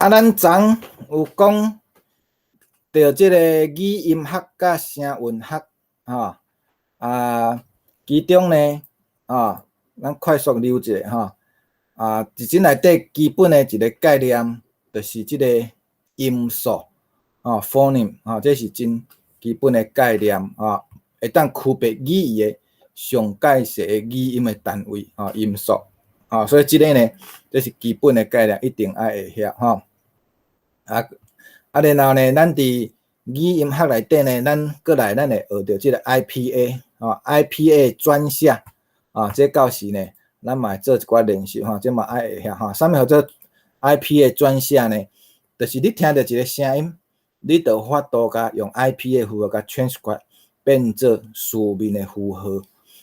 咱昨有講著這個語音學佮聲韻學，吼啊，其中呢，啊，咱快速溜一下吼，啊，佇這內底基本的一個概念，就是這個音素，吼，phoneme，吼，這是真基本的概念，吼，會當區別語言的上蓋細的語音的單位，吼，音素，吼，所以這个呢，這是基本的概念，一定愛會曉，吼。啊，然後呢，咱佇語音學內底呢，咱閣來咱會學著這個 IPA，吼，IPA 轉寫，啊，這到時呢，咱嘛會做一寡練習，吼，這嘛愛會曉，吼。啥物號做 IPA 轉寫呢？就是你聽著一個聲音，你就有法度共用 IPA 符號共 transcribe 變做書面的符號，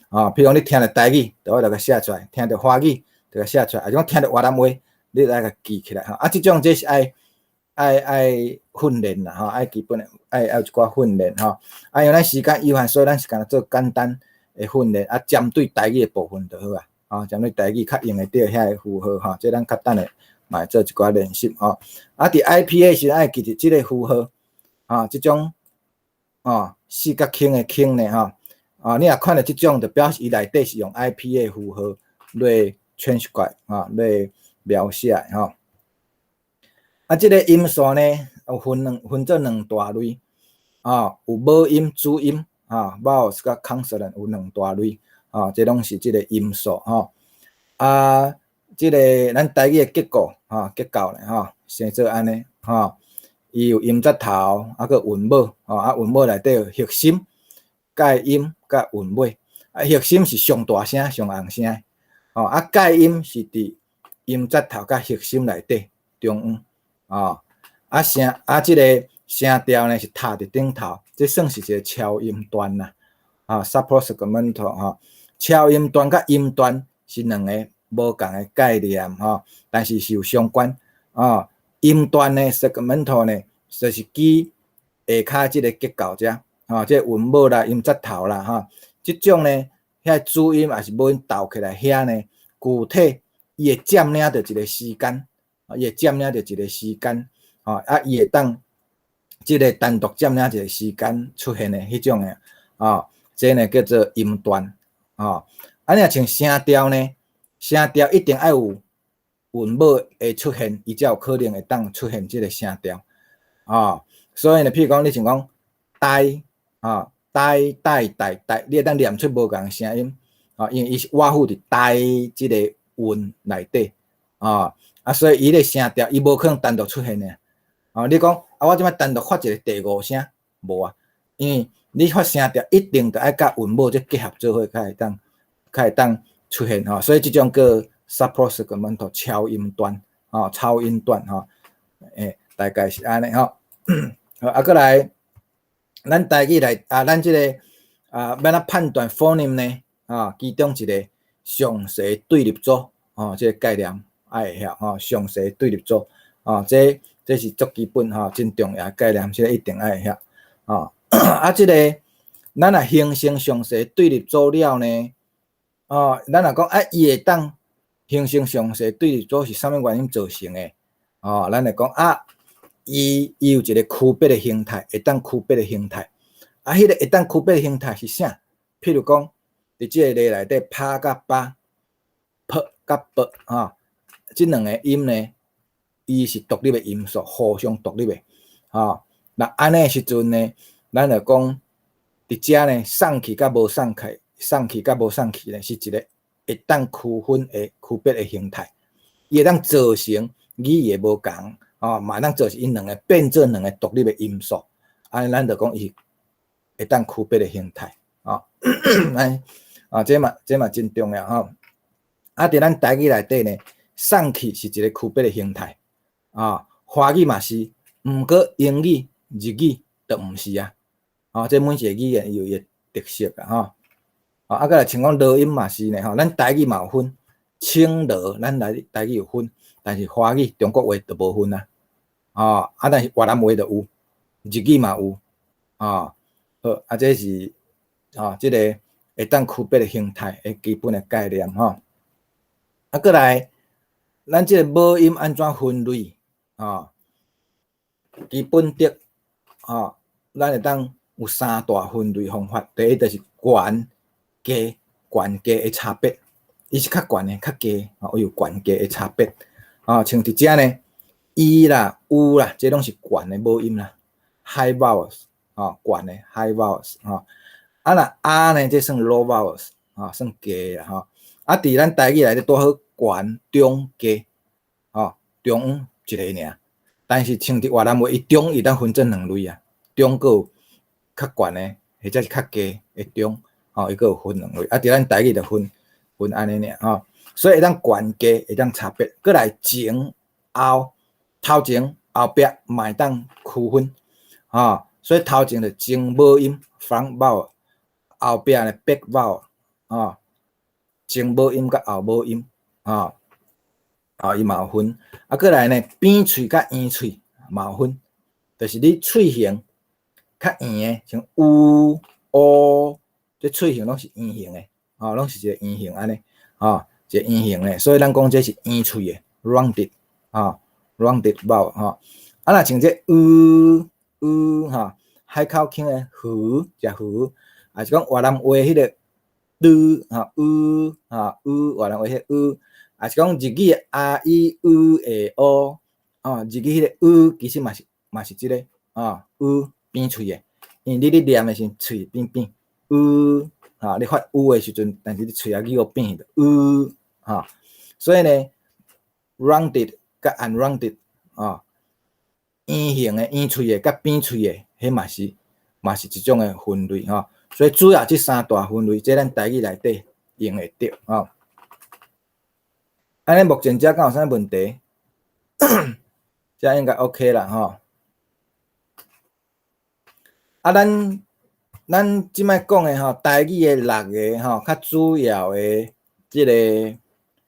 啊，譬如講你聽著台語，就愛來共寫出來；聽著華語，就共寫出來；抑是講聽著越南話，你來共記起來，吼。啊，這種這是愛訓練啦，吼，愛基本的愛有一寡訓練，吼。啊，因為咱時間有限，所以咱是干焦做簡單的訓練，啊，針對台語的部分就好啊，吼，針對台語較用會著遐个符號，吼，這咱較等下嘛會做一寡練習，吼。啊，佇 IPA 時愛記著這個符號，吼，這種，吼，四角框的框呢，吼，啊，你若看著這種，就表示伊內底是用 IPA 符號來 transcribe，吼，來描寫的，吼。啊，這個音素呢，有分做兩大類，啊，有母音、子音，啊，vowels 佮 consonant 有兩大類，啊，這攏是這個音素，吼。啊，這個咱台語的結構，吼，結構呢，吼，生做按呢，吼，伊有音節頭，啊，閣韻母，吼，啊，韻母內底有核心、介音佮韻尾，啊，核心是上大聲、上紅聲，吼，啊，介音是佇音節頭佮核心內底中央。哦，啊聲啊，這個聲調呢是塔佇頂頭，這算是一個超音段啦，啊，suprasegmental 吼，超音段佮音段是兩個無仝的概念吼，但是是有相關啊。音段呢，segmental 呢，就是指下跤這個結構遮，吼，這個韻母啦、音節頭啦，吼，這種呢，遐子音抑是母音鬥起來遐呢，具體伊會佔領著一個時間，伊會佔領著一個時間，吼，啊，伊會當這個單獨佔領一個時間出現的彼種的，哦，這呢叫做音段，吼，啊，若像聲調呢，聲調一定愛有韻母會出現，伊才有可能會當出現這個聲調，哦，所以呢，譬如講你像講呆，啊，呆呆呆呆，你會當念出無仝的聲音，啊，因為伊是倚附佇呆這個韻內底，啊，啊，所以伊个聲調伊無可能單獨出現的，啊，你講啊，我這擺單獨發一個第五聲，無啊，因為你發聲調一定著愛佮韻母這結合做伙，才會當出現吼，所以這種叫 suprasegmental 超音段，吼，超音段吼，欸，大概是按呢吼，好，啊，閣來，咱台語來啊，咱這個啊，欲按怎判斷 phoneme 呢？啊，其中一個詳細對立組，吼，這個概念愛會曉吼，詳細對立組，哦，這是足基本吼，真重要的概念，這個一定愛會曉，吼，啊，這個咱若形成詳細對立組了呢，哦，咱若講啊，伊會當形成詳細對立組是啥物原因造成的？哦，咱會講啊，伊有一個區別的形態，會當區別的形態。啊，彼個會當區別的形態是啥？譬如講，佇這個例內底，拍佮巴，噗佮啵，吼，這兩個音呢，伊是獨立的音素，互相獨立的，吼。那按呢時陣呢，咱就講，佇遮呢，送去佮無送去，送去佮無送去呢，是一個會當區分的區別的形態，伊會當造成語義無仝，吼，嘛會當造成𪜶兩個變做兩個獨立的音素，按呢咱就講伊會當區別的形態，吼，啊，這嘛真重要吼。啊，佇咱台語內底呢，送去是一個區別的形態，啊，華語嘛是，毋過英語、日語就毋是啊，吼，這每一個語言有伊的特色啊，吼。啊，閣來像講濁音嘛是呢，吼，咱台語嘛有分清濁，咱來台語有分，但是華語、中國話就無分啊，吼，啊，但是越南話就有，日語嘛有，吼，好，啊，這是，吼，這個會當區別的形態的基本的概念，吼。啊，閣來，咱這個母音按怎分類？吼。基本的吼，咱會當有三大分類方法。第一就是懸低、懸低的差別，伊是較懸的、較低，吼，有懸低的差別。吼，像佇遮呢，E 啦、U 啦，這攏是懸的母音啦，high vowels，吼，懸的 high vowels，吼。啊若 A 呢，這算 low vowels，吼，算低啦，吼。啊，佇咱台語內底拄好懸、中、低，吼，中一个爾。但是像佇越南話，伊中伊當分做兩類啊，中閣有較懸的，或者是較低的中，吼，伊閣有分兩類。啊，佇咱台語就分分按呢爾，吼。所以會當懸低會當差別，閣來前後頭前後壁嘛會當區分，吼。所以頭前就前母音 front vowel，後壁呢 back vowel，吼，前母音佮後母音，吼，哦，伊嘛有分。啊，閣來呢，扁喙佮圓喙嘛有分，就是你喙形較圓的，像 U、O，這喙形攏是圓形的，吼，攏是一個圓形按呢，吼，一個圓形的，所以咱講這是圓喙的，rounded，吼，rounded vowel，吼。啊，若像這 U、U 吼，海口腔的魚，食魚，抑是講越南話彼個 đ，吼，U，吼，U，越南話彼個 U，抑是講日語的 a i u e o，吼，日語彼個 U 其實嘛是這個，吼，U 扁喙的，因為你咧念的時陣喙扁扁，U，吼，你發 U 的時陣，但是你喙仔語變的 U，吼，所以呢，rounded 佮 unrounded，吼，圓形的、圓喙的佮扁喙的，彼嘛是一種的分類，吼。所以主要這三大分類，這咱台語內底用會著，吼。按呢目前遮敢有啥問題？遮應該 OK 啦，吼。啊，咱這擺講的吼，台語的六个吼，較主要的這个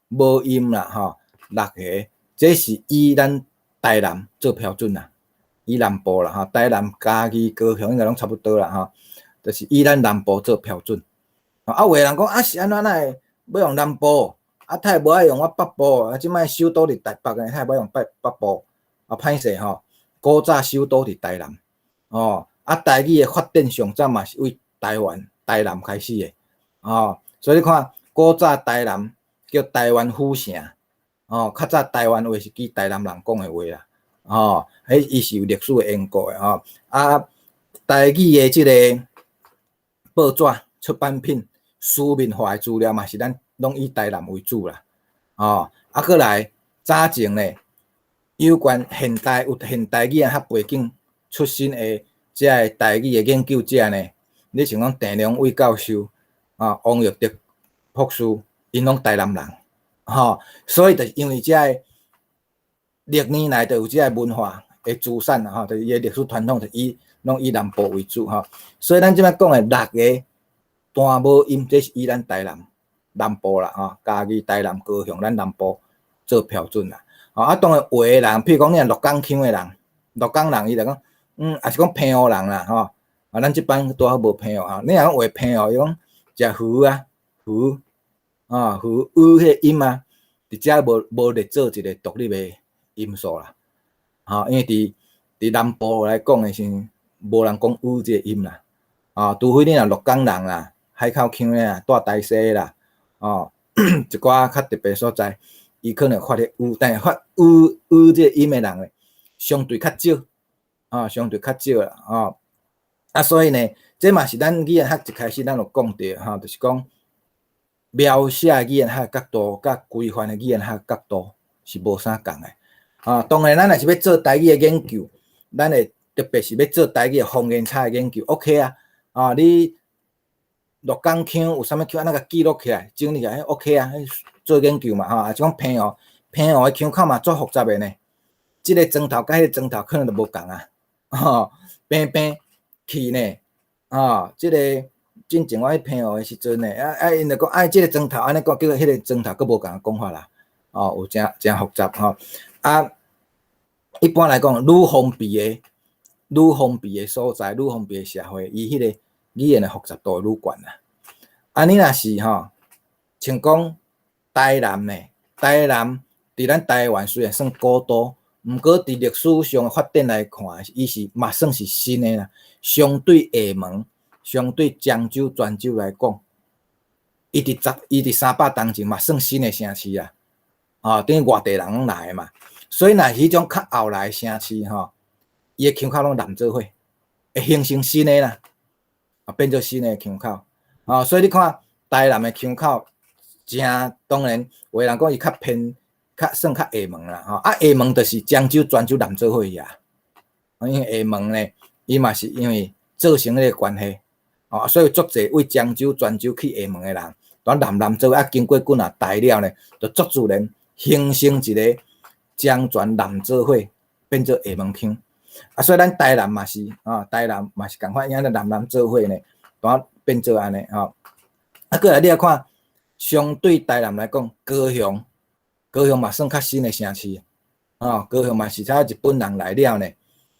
母音啦，吼，六个，這是以咱台南做標準啦，以南部啦，吼，台南、嘉義、高雄應該攏差不多啦，吼，就是以咱南部做標準。啊，有的人講啊，是按怎哪會欲用南部？啊，他會無愛用我北部？啊，這擺首都佇台北呢，他會欲用北部？啊，歹勢吼，古早首都佇台南，哦，啊，台語的發展上早嘛是為台灣、台南開始的，哦，所以你看古早台南叫台灣府城，哦，較早台灣話是以台南人講的話啦，哦，彼伊是有歷史的緣故的吼，啊，台語的這个報紙出版品書面化的資料嘛是咱攏以台南為主啦，哦，啊，閣來早前咧，有關現代有現代語言學背景出身的這个台語的研究者呢，你像講鄭良偉教授，啊，王育德博士，𪜶攏台南人，吼，所以就是因為這个歷年來就有這个文化的資產啦，吼，就是伊的歷史傳統，就以攏以南部為主，吼，所以咱這擺講的六个單母音，這是以咱台南南部啦，吼，嘉義、台南、高雄，咱南部做標準啦。吼，啊，當然有的人，譬如講你若鹿港腔的人，鹿港人伊就講，抑是講澎湖人啦，吼，啊，咱這班拄好無澎湖吼，你若講話澎湖，伊講食魚啊，魚，啊，魚，魚彼個音啊，佇遮無列做一個獨立的音素啦，吼，因為佇南部來講的時陣，無人講魚這個音啦，啊，除非你若鹿港人啦，海口腔的啦，蹛大溪啦，哦，一寡較特別所在，伊可能發咧烏，但是發烏烏這個音的人咧，相對較少，啊，相對較少啦，吼。啊，所以呢，這嘛是咱語言學一開始咱有講著吼，就是講描寫語言學角度佮規範的語言學角度是無啥仝的。啊，當然咱若是欲做台語的研究，咱會特別是欲做台語的方言差的研究，OK 啊，啊，你鹿港腔有啥物腔，按呢共記錄起來，整理起來，OK 啊，做研究嘛，吼，啊，是講澎湖，澎湖的腔口嘛足複雜的呢，這个磚頭佮彼个磚頭可能就無仝啊，吼，平平去呢，啊，這个進前我去澎湖的時陣呢，啊啊，𪜶就講，啊，這个磚頭按呢講，結果彼个磚頭閣無仝講法啦，哦，有誠誠複雜吼，啊，一般來講，愈封閉的、愈封閉的所在，愈封閉的社會，伊彼個語言的複雜度愈懸啦。啊，你若是吼，像講台南呢，台南佇咱台灣雖然算古都，毋過佇歷史上發展來看，伊是嘛算是新的啦。相對廈門，相對漳州、泉州來講，伊佇300冬前嘛算新的城市啊。哦，等於外地人攏來的嘛，所以若彼種較後來的城市吼，伊的腔口攏濫做伙，會形成新的啦，啊變做新的腔口。哦，所以你看台南的腔口，誠當然有的人講伊較偏，較算較廈門啦，吼啊廈門就是漳州、泉州濫做伙去啊。因為廈門呢，伊嘛是因為做生意的關係，哦，所以足濟為漳州、泉州去廈門的人，蹛濫濫做伙啊，經過幾若代了呢，就足自然形成一個漳泉濫做伙變做廈門腔。啊，所以咱台南嘛是，啊，台南嘛是仝款，因為濫濫做伙呢，蹛變做按呢，吼。啊，過來你來看，相對台南來講，高雄，高雄嘛算較新的城市，吼，高雄嘛是才日本人來了呢，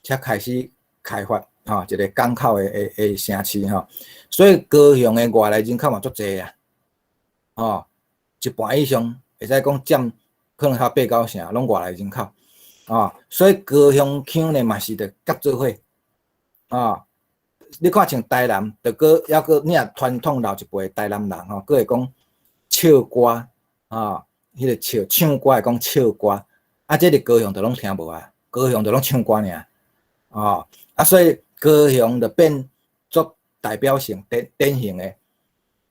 才開始開發，吼，一個港口的城市吼，所以高雄的外來人口嘛足濟啊，吼，一半以上會使講佔可能較八九成，攏外來人口，哦，所以高雄腔呢嘛是著夾做伙，哦，你看像台南，著閣猶閣你若傳統老一輩台南人吼，閣會講唱歌，吼，彼個唱唱歌會講唱歌，啊，這佇高雄就攏聽無啊，高雄就攏唱歌爾，哦，啊，所以高雄就變做代表性典典型的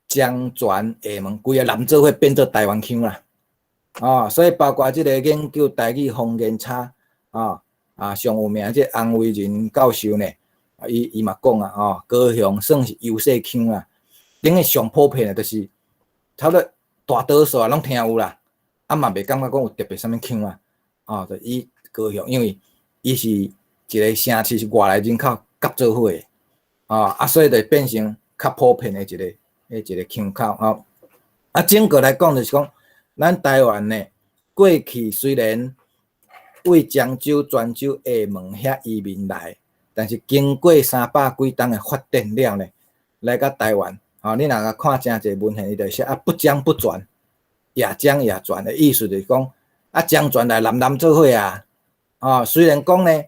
漳泉廈門規个濫做伙變做台灣腔啦，哦，所以包括這個研究台語方言差，哦，啊，上有名這個洪維仁教授呢，伊伊嘛講啊，哦，高雄算是優勢腔啦，等於上普遍的，就是差不多大多數啊攏聽有啦，啊嘛袂感覺講有特別啥物腔啊，哦，就以高雄，因為伊是一個城市是外來人口夾做伙的，哦，啊，所以就變成較普遍的一個腔口，吼。啊，整個來講就是講，咱台灣呢，過去雖然為漳州、泉州、廈門遐移民來，但是經過三百幾冬的發展了呢，來到台灣，吼，你若看誠濟文獻，伊就寫啊不漳不泉，也漳也泉的意思就是講，啊漳泉來濫濫做伙啊，哦，雖然講呢，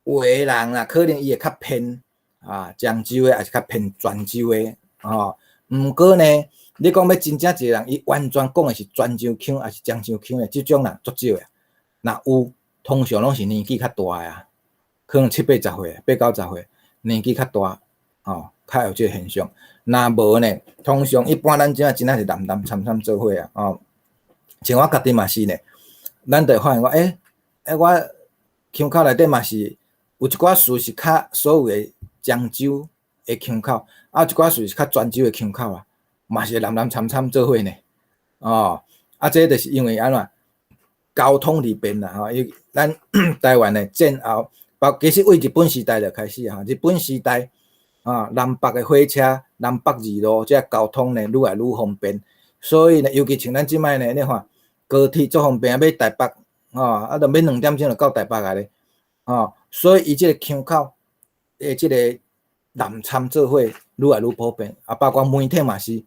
有的人啊，可能伊會較偏啊漳州的，抑是較偏泉州的，吼，毋過呢，你講欲真正一個人，伊完全講的是泉州腔，抑是漳州腔的，這種人足少的。若有，通常攏是年紀較大的啊，可能七八十歲、八九十歲，年紀較大，吼，較有這個現象。若無呢，通常一般咱這真正是濫濫摻摻做伙啊，吼。像我家己嘛是呢，咱就會發現講，欸，欸，我腔口內底嘛是有一寡詞是較所謂的漳州的腔口，啊，有一寡詞是較泉州的腔口啊，嘛是濫濫摻摻做伙呢，哦，啊，這就是因為按怎交通利便啦，吼，因咱台灣的戰後，包其實為日本時代就開始吼，日本時代啊，南北的火車、南北二路這交通呢，愈來愈方便，所以呢，尤其像咱這擺呢，你看高鐵足方便，欲台北，吼，啊，著免兩點鐘就到台北啊咧，吼，所以伊這個腔口的這個濫摻做伙愈來愈普遍，啊，包括媒體嘛是，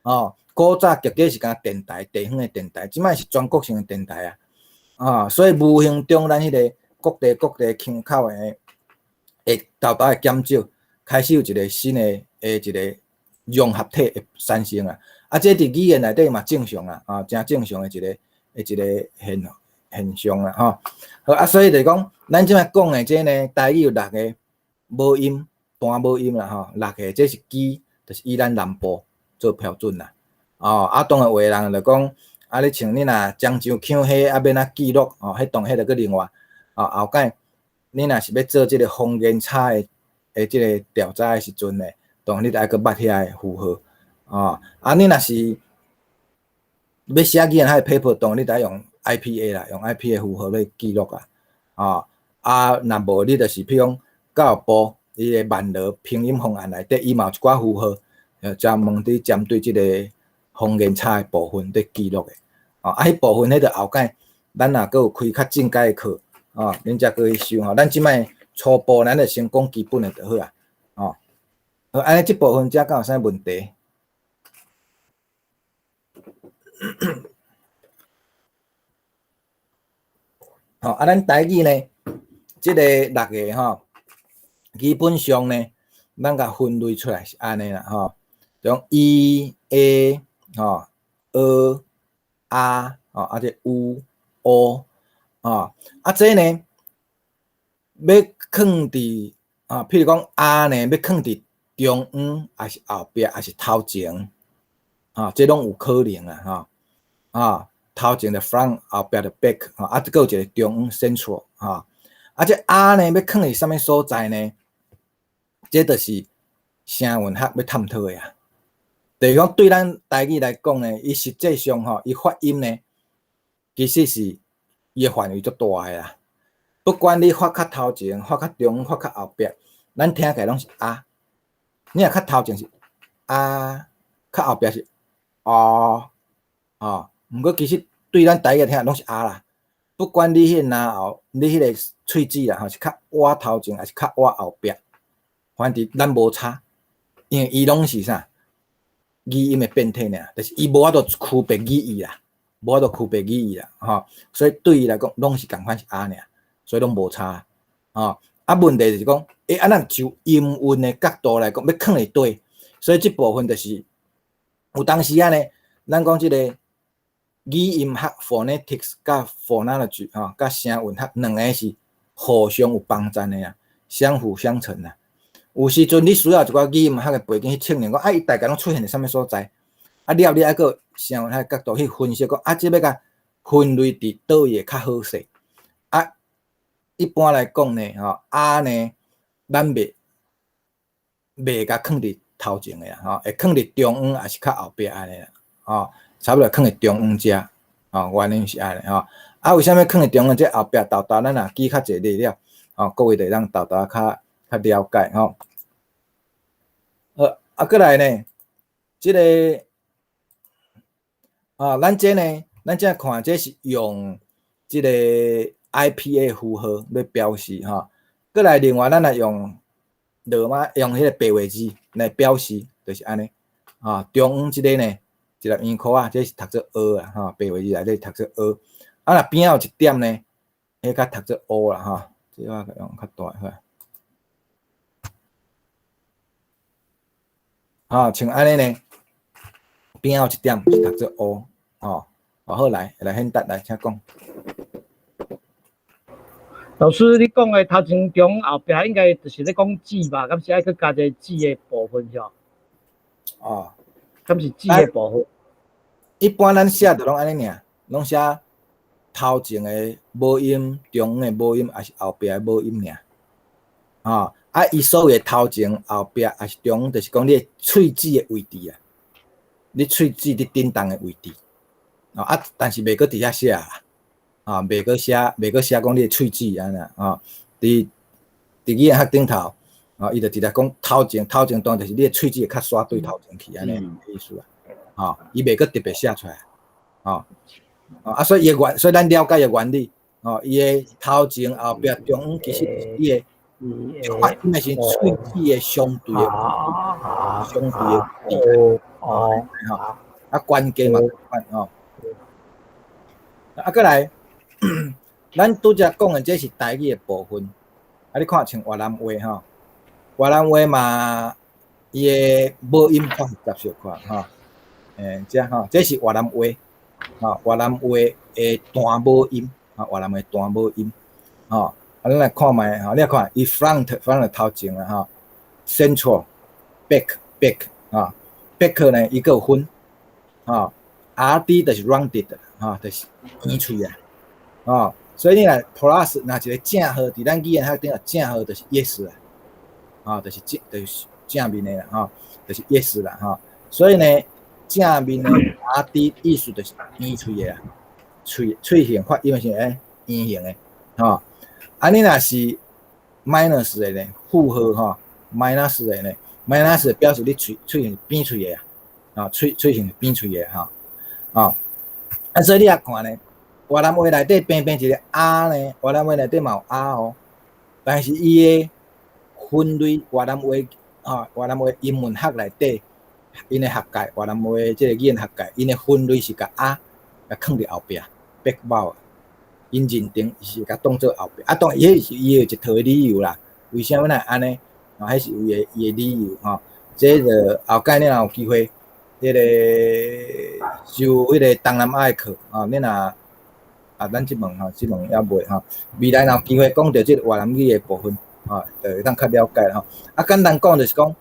吼，古早結果是干電台，地方的電台，這擺是全國性的電台啊，啊，所以無形中咱彼個各地各地腔口的會沓沓的減少，開始有一個新的的一個融合體會產生啊，啊，這佇語言內底嘛正常啊，啊，誠正常的一個的一個現現象啦，吼。好啊，所以就是講，咱這擺講的這呢，台語有六个母音，單母音啦，吼，六個這是基，就是以咱南部做標準啦。哦，啊，當然有的人就講，啊，你像你若漳州腔彼啊，欲按怎記錄，哦，彼當彼就閣另外，哦，後蓋你若是欲做這個方言差的的這個調查的時陣呢，當然你著愛閣捌遐个符號，哦，啊，你若是欲寫語言的 paper，當然你著愛用 IPA 啦，用 IPA 符號來記錄啊，哦，啊，若無你就是譬如講教育部伊的曼羅拼音方案內底，伊嘛有一寡符號，專門佇針對這個方言差的部分佇記錄的，哦，啊，彼部分彼著後蓋，咱若閣有開較進階的課，哦，恁才閣去修吼。咱這擺初步，咱就先講基本的就好啊，哦，好，按呢這部分遮敢有啥問題？吼，啊，咱台語呢，這个六个吼，基本上呢，咱共分類出來是按呢啦，吼，像 E、A、吼、E、A、吼，啊這 U、O，吼，啊這呢，欲囥佇啊，譬如講 A 呢，欲囥佇中央，抑是後壁，抑是頭前，啊，這攏有可能啊，吼，啊，頭前的 front，後壁的 back，吼，啊，閣有一個中央 central，吼，啊，這 A 呢，欲囥佇啥物所在呢？這就是聲韻學欲探討的啊。就是講對咱台語來講呢，伊實際上吼，伊發音呢，其實是伊的範圍足大的啦。不管你發較頭前、發較中央、發較後壁，咱聽起來攏是啊。你若較頭前是啊，較後壁是啊，吼。毋過其實對咱台語聽攏是啊啦。不管你彼個嚨喉，你彼個喙齒啦，吼是較倚頭前，抑是較倚後壁，反正咱無差，因為伊攏是啥語音的變體爾，就是伊無法度區別語義啦，無法度區別語義啦，吼，所以對伊來講，攏是仝款是啊爾，所以攏無差，吼。啊，問題就是講，欸，啊，咱就音韻的角度來講，欲囥佇佗，所以這部分就是有當時仔呢，咱講這個語音學 phonetics 佮 phonology 吼，佮聲韻學兩个是互相有幫贊的啊，相輔相成啊。有時陣你需要一寡語音學的背景去測量講，啊，伊大概攏出現佇啥物所在，啊，了你愛閣聲韻學的角度去分析講，啊，這欲共分類佇佗位會較好勢。啊，一般來講呢，吼，啊呢，咱袂共囥佇頭前的啦，吼，會囥佇中央抑是較後壁按呢啦，吼，差不多囥佇中央遮，吼，原因是按呢，吼。啊，為啥物囥佇中央？這後壁沓沓咱若舉較濟例了，吼，各位就會當沓沓較較了解，吼。好，啊，閣來呢，這个啊，咱這呢，咱這看這是用這个 IPA 符號來表示，吼。閣來另外，咱若用羅馬用彼个白話字來表示，就是按呢，啊，中央這个呢，一粒圓箍仔，這是讀做 ㅓ 啊，吼，白話字內底讀做 ㅓ。啊，若邊仔有一點呢，彼較讀做 ㅜ 啦，吼，這我用較大個。吼，像按呢呢，邊仔有一點是讀做 ㅜ，吼，好來，來現達來，請講。老師，你講的頭前、中、後壁應該就是咧講舌吧？敢是愛閣加一個舌的部分是無？哦，敢是舌的部分？一般咱寫就攏按呢爾，攏寫頭前的母音、中央的母音，抑是後壁的母音爾。吼，啊，伊所謂的頭前、後壁，抑是中央，就是講你的喙齒的位置啊，你喙齒佇振動的位置。哦啊，但是袂閣佇遐寫啦。啊，袂閣寫，袂閣寫講你的喙齒按呢，啊，佇語言學頂頭，啊，伊就直接講頭前，頭前當然就是你的喙齒會較煞對頭前去，按呢意思啊，吼，伊袂閣特別寫出來，吼，啊，所以伊的原，所以咱了解伊的原理，吼，伊的頭前、後壁、中央，其實是伊的發音的是喙齒的相對的，相對的位置，哦，吼，啊，關鍵嘛，吼，啊，閣來。咱拄才講的這是台語的部分，啊，你看像越南話吼，越南話嘛，伊的母音較複雜小可吼，欸，這吼，這是越南話，吼，越南話的單母音，吼，越南話單母音，吼，啊，咱來看覓吼，你看伊 front front 頭前啊，吼，central back back 吼，back 呢伊閣有分，吼，RD 就是 rounded，吼，就是圓喙啊。哦，所以你若 plus 若一個正號，佇咱語言學頂啊，正號就是 yes 啦，啊，就是正就是正面的啦，吼，就是 yes 啦，吼。所以呢，正面的 RD 意思就是圓喙的啦，喙喙型發音是欸圓形的，吼。啊，你若是 minus 的呢，負號吼，minus 的呢，minus 表示你喙喙型扁喙的啊，啊，喙喙型扁喙的吼，啊，啊，所以你也看呢。越南話內底平平一個啊呢，越南話內底嘛有啊哦，但是伊的分類越南話啊，越南話音韻學內底，𪜶的學界越南話這個語言學界，𪜶的分類是共啊，共囥佇後壁，back vowel， 𪜶認定伊是共當做後壁，啊，當然彼是伊的一套的理由啦。為啥物會按呢？啊，彼是伊的理由吼。這就後蓋你若有機會，彼个修彼个東南亞的課吼，你若啊，咱這門吼，這門猶未吼。未來若有機會講著這个越南語的部分，吼，就會當較了解吼。啊，簡單講就是講，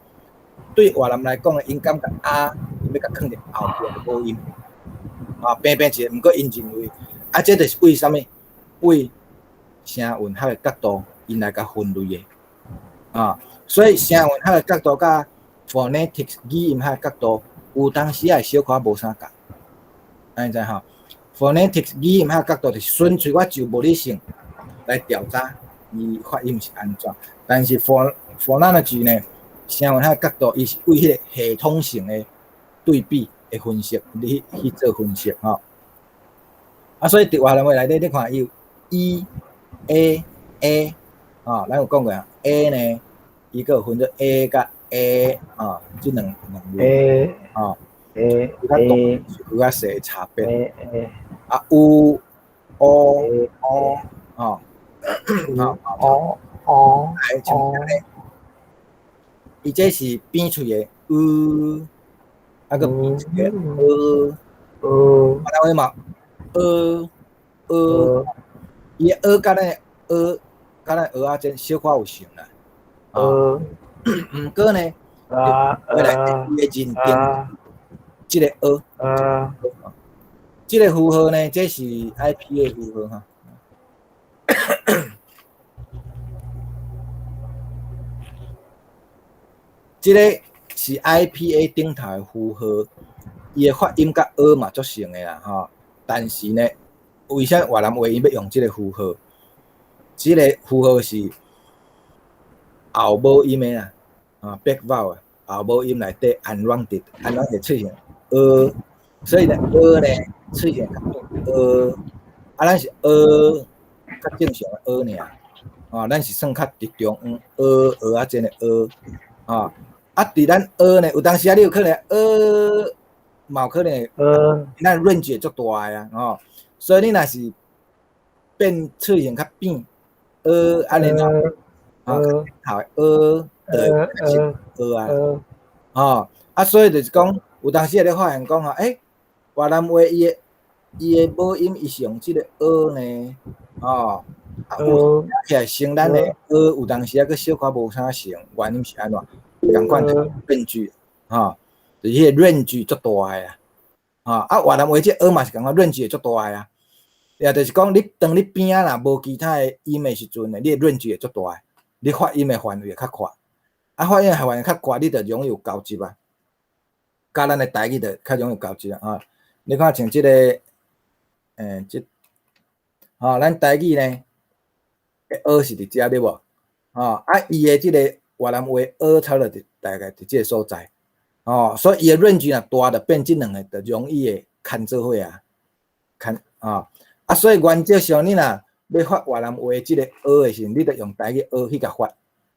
對越南來講，𪜶感覺啊，𪜶欲共囥佇後壁的母音，啊，平平一个，毋過𪜶認為，啊，這就是為啥物？為聲韻學的角度，𪜶來共分類的，啊，所以聲韻學的角度佮 phonetics 語音學的角度，有當時也會小可無相仝，按呢知吼？phonetics 語音學角度就是純粹我就物理性來調查伊發音是按怎，但是 phonology 呢，聲韻學角度，伊是為彼个系統性的對比的分析，你去做分析吼。啊，所以佇越南話內底，你看伊有 E、A、A，吼，咱有講過啊，A 呢，伊閣有分做 A 佮 A，吼，這兩類，吼， A，有較大有較細的差別。啊，U、O、O，吼， O、O，來像按呢，伊這是扁喙的 U，啊閣扁喙的 E， E，越南話嘛，E、E，伊的 E 佮咱的 E，佮咱蚵仔煎小可有像啦，呃，毋過呢，回來伊的認定，這個 E，這個符號呢，這是 IPA 符號哈。這個是 IPA 頂頭的符號，伊的發音佮 E 嘛足像的啦吼。但是呢，為啥越南話伊欲用這個符號？這個符號是後母音的啦，啊，back vowel 啊，後母音內底 unrounded，unrounded 出現 E，所以呢，E 呢出現較變 E，啊，咱是 E 較正常的 E 爾，啊，咱是算較佇中央 E 蚵仔煎的 E，啊，啊，佇咱 E 呢，有當時啊，你有可能 E 嘛有可能，咱 range 會足大的啊，吼，所以你若是變喙型較扁，E 按呢，啊，頭 E 就會 E 啊，吼，啊，所以就是講，有當時會咧發現講吼，欸，越南話伊的母音伊是用這個 E 呢，吼，啊，有起來成咱的 E，有當時啊，閣小可無啥像，原因是按怎？仝款變句，吼，就是彼個 range 足大的啊，吼，啊，越南話這 E 嘛是仝款 range 會足大的啊，也就是講，你當你邊仔若無其他的音的時陣呢，你的 range 會足大的，你發音的範圍會較闊，啊，發音的範圍較闊，你就容易有交集啊，佮咱的台語就較容易有交集啊，吼，你看像這個，欸，這，吼，咱台語呢，E 是佇遮對無？吼，啊，伊的這個越南話 E 差不多佇大概佇這個所在，吼，所以伊的 range 若大，就變這兩个就容易會牽做伙啊，牽，吼，啊，所以原則上你若欲發越南話這個 E 的時陣，你就用台語 E 去共發，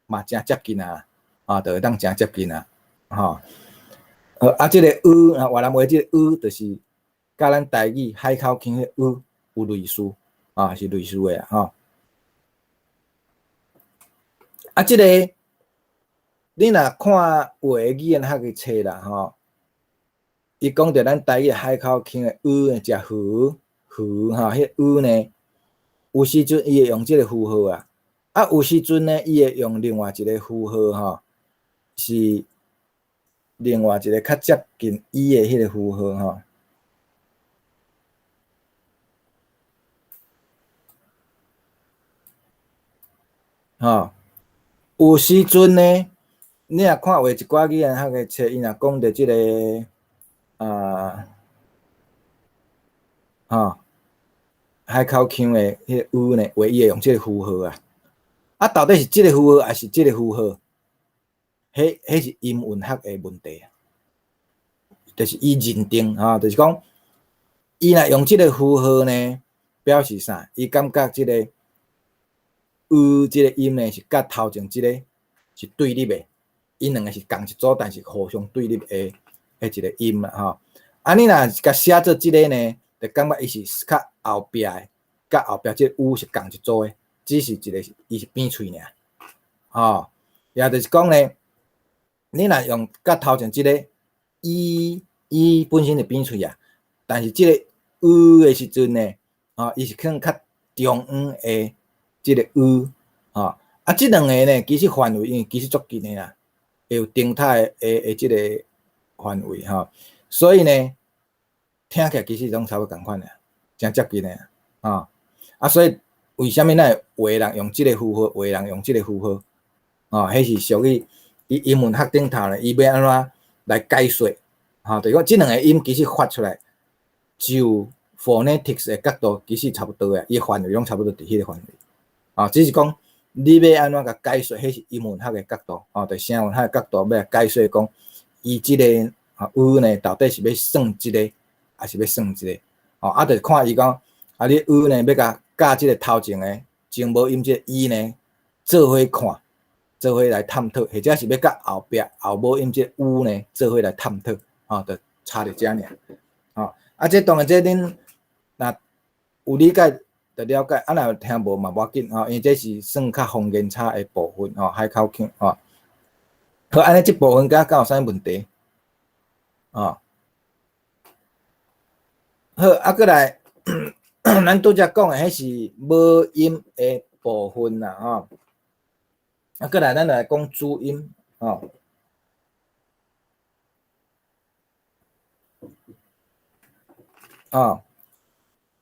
嘛誠接近啊，啊，就會當誠接近啊，吼，啊，這個 E 啊，越南話這個 E 就是佮咱台語海口腔彼個 E 有類似，啊，是類似的吼。啊，這個你若看有的語言學的冊啦，吼，伊講著咱台語海口腔的 E 食魚魚吼，彼個 E 呢，有時陣伊會用這個符號啊，啊，有時陣呢，伊會用另外一個符號吼，是另外一個較接近伊的彼個符號吼。吼，有時陣呢，你若看有一寡語言學的冊，伊若講著這個啊，吼，海口腔的彼個 E 呢，話伊會用這個符號啊，啊，到底是這個符號抑是這個符號？彼是音韻學的問題啊，就是伊認定吼，就是講，伊若用這個符號呢，表示啥？伊感覺這個 E 這個音呢是佮頭前這個是對立的，𪜶兩个是仝一組，但是互相對立的一個音啦吼。啊，你若共寫做這個呢，就感覺伊是較後壁的，佮後壁這個 u 是仝一組的，只是一個伊是扁喙爾，吼，也就是講呢，你若用佮頭前這個 i 伊本身是扁喙啊，但是這個 u 的時陣呢，吼，伊是可能較中央的這個 u，吼，啊，這兩個呢，其實範圍因為其實足近的啦，會有頂態的這個範圍吼，所以呢，聽起來其實攏差不多仝款的，誠接近的，吼，啊，所以為啥物咱會有的人用這個符號，有的人用這個符號，吼，彼是屬於伊英文學頂頭呢，伊欲按怎來解說，吼，就是講這兩個音其實發出來，就 phonetics 的角度其實差不多的，伊範圍攏差不多佇彼個範圍，啊，只是講你欲按怎共解說，彼是音韻學的角度，吼，就聲韻學的角度欲來解說講，伊這個啊 u 呢，到底是欲算這個，抑是欲算這個，吼，啊，就看伊講，啊，你 u 呢欲共佮這個頭前的前母音這個 i 呢做伙看，做伙來探討，或者是欲佮後壁後母音這個 u 呢做伙來探討，吼，就差佇遮爾，吼，啊，這當然這恁若有理解就了解，啊，若聽無嘛無要緊，吼，因為這是算較方言差的部分，吼，海口腔，吼。好，按呢這部分敢有啥物問題？吼，好，啊，閣來，咱拄才講的彼是母音的部分啦，吼。啊，閣來，咱來講子音，吼。哦，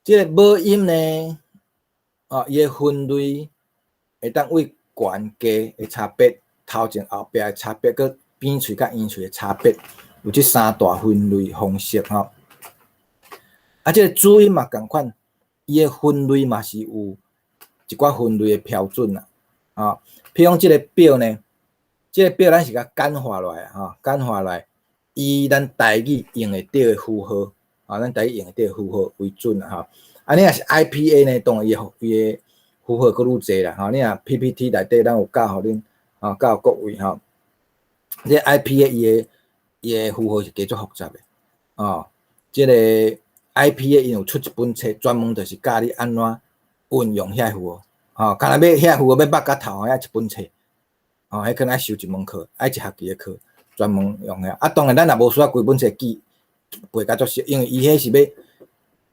這個母音呢，哦，伊的分類會當對懸低的差別，頭前後壁的差別，閣扁喙佮圓喙的差別，有這三大分類方式吼。啊，這個子音嘛仝款，伊的分類嘛是有一寡分類的標準啦。啊，譬如講這個表呢，這個表咱是共簡化落來吼，簡化來以咱台語用會著的符號。啊，咱台語用會著符號為準啦，吼。啊，你若是 IPA 呢，當然伊的符號閣愈濟啦，吼。你若 PPT 內底，咱有教予恁，吼，教各位吼。這 IPA 伊的符號是加足複雜的，哦。這個 IPA 𪜶有出一本冊，專門就是教你按怎運用遐符號，吼。干焦欲遐符號欲捌甲透，愛一本冊，吼，彼可能愛修一門課，愛一學期的課，專門用遐。啊，當然咱也無需要規本冊記。背甲足熟，因為伊彼是欲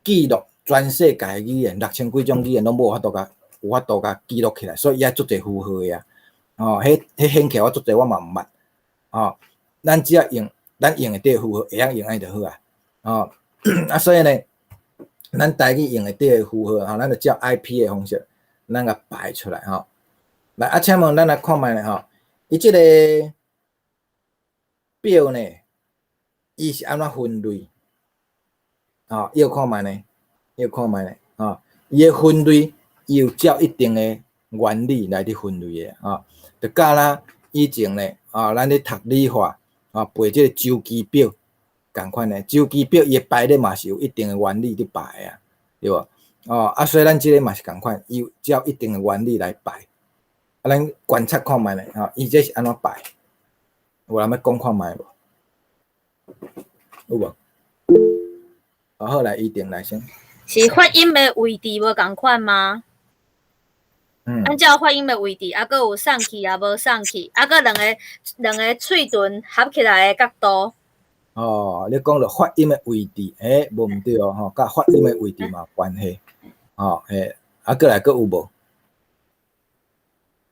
記錄全世界的語言，六千幾種語言攏無法度共有法度共記錄起來，所以伊愛足濟符號的啊。吼，彼彼顯起來我足濟我嘛毋捌。吼，咱只要用咱用會著符號，會曉用按呢就好啊。吼，啊所以呢，咱台語用會著的符號，吼，咱就照 IPA 的方式，咱共排出來吼。來，啊，請問咱來看覓咧吼，伊這個表呢？伊是按怎分類？吼，要看覓呢？要看覓呢？吼，伊的分類，伊有照一定的原理來佇分類的，吼，就佮咱以前呢，啊，咱咧讀理化，啊，背這個周期表仝款的，周期表伊的排列嘛是有一定的原理佇排的啊，對無？哦，啊，所以咱這個嘛是仝款，伊有照一定的原理來排。啊，咱觀察看覓呢？吼，伊這是按怎排？有人欲講看覓無？有無？啊好，來，一定來先。是發音的位置無仝款嗎？嗯。按照發音的位置，啊，閣有送氣也無送氣，啊，閣兩個喙唇合起來的角度。哦，你講著發音的位置，欸，無毋對哦，吼，佮發音的位置嘛有關係。吼，嘿，啊，閣來閣有無？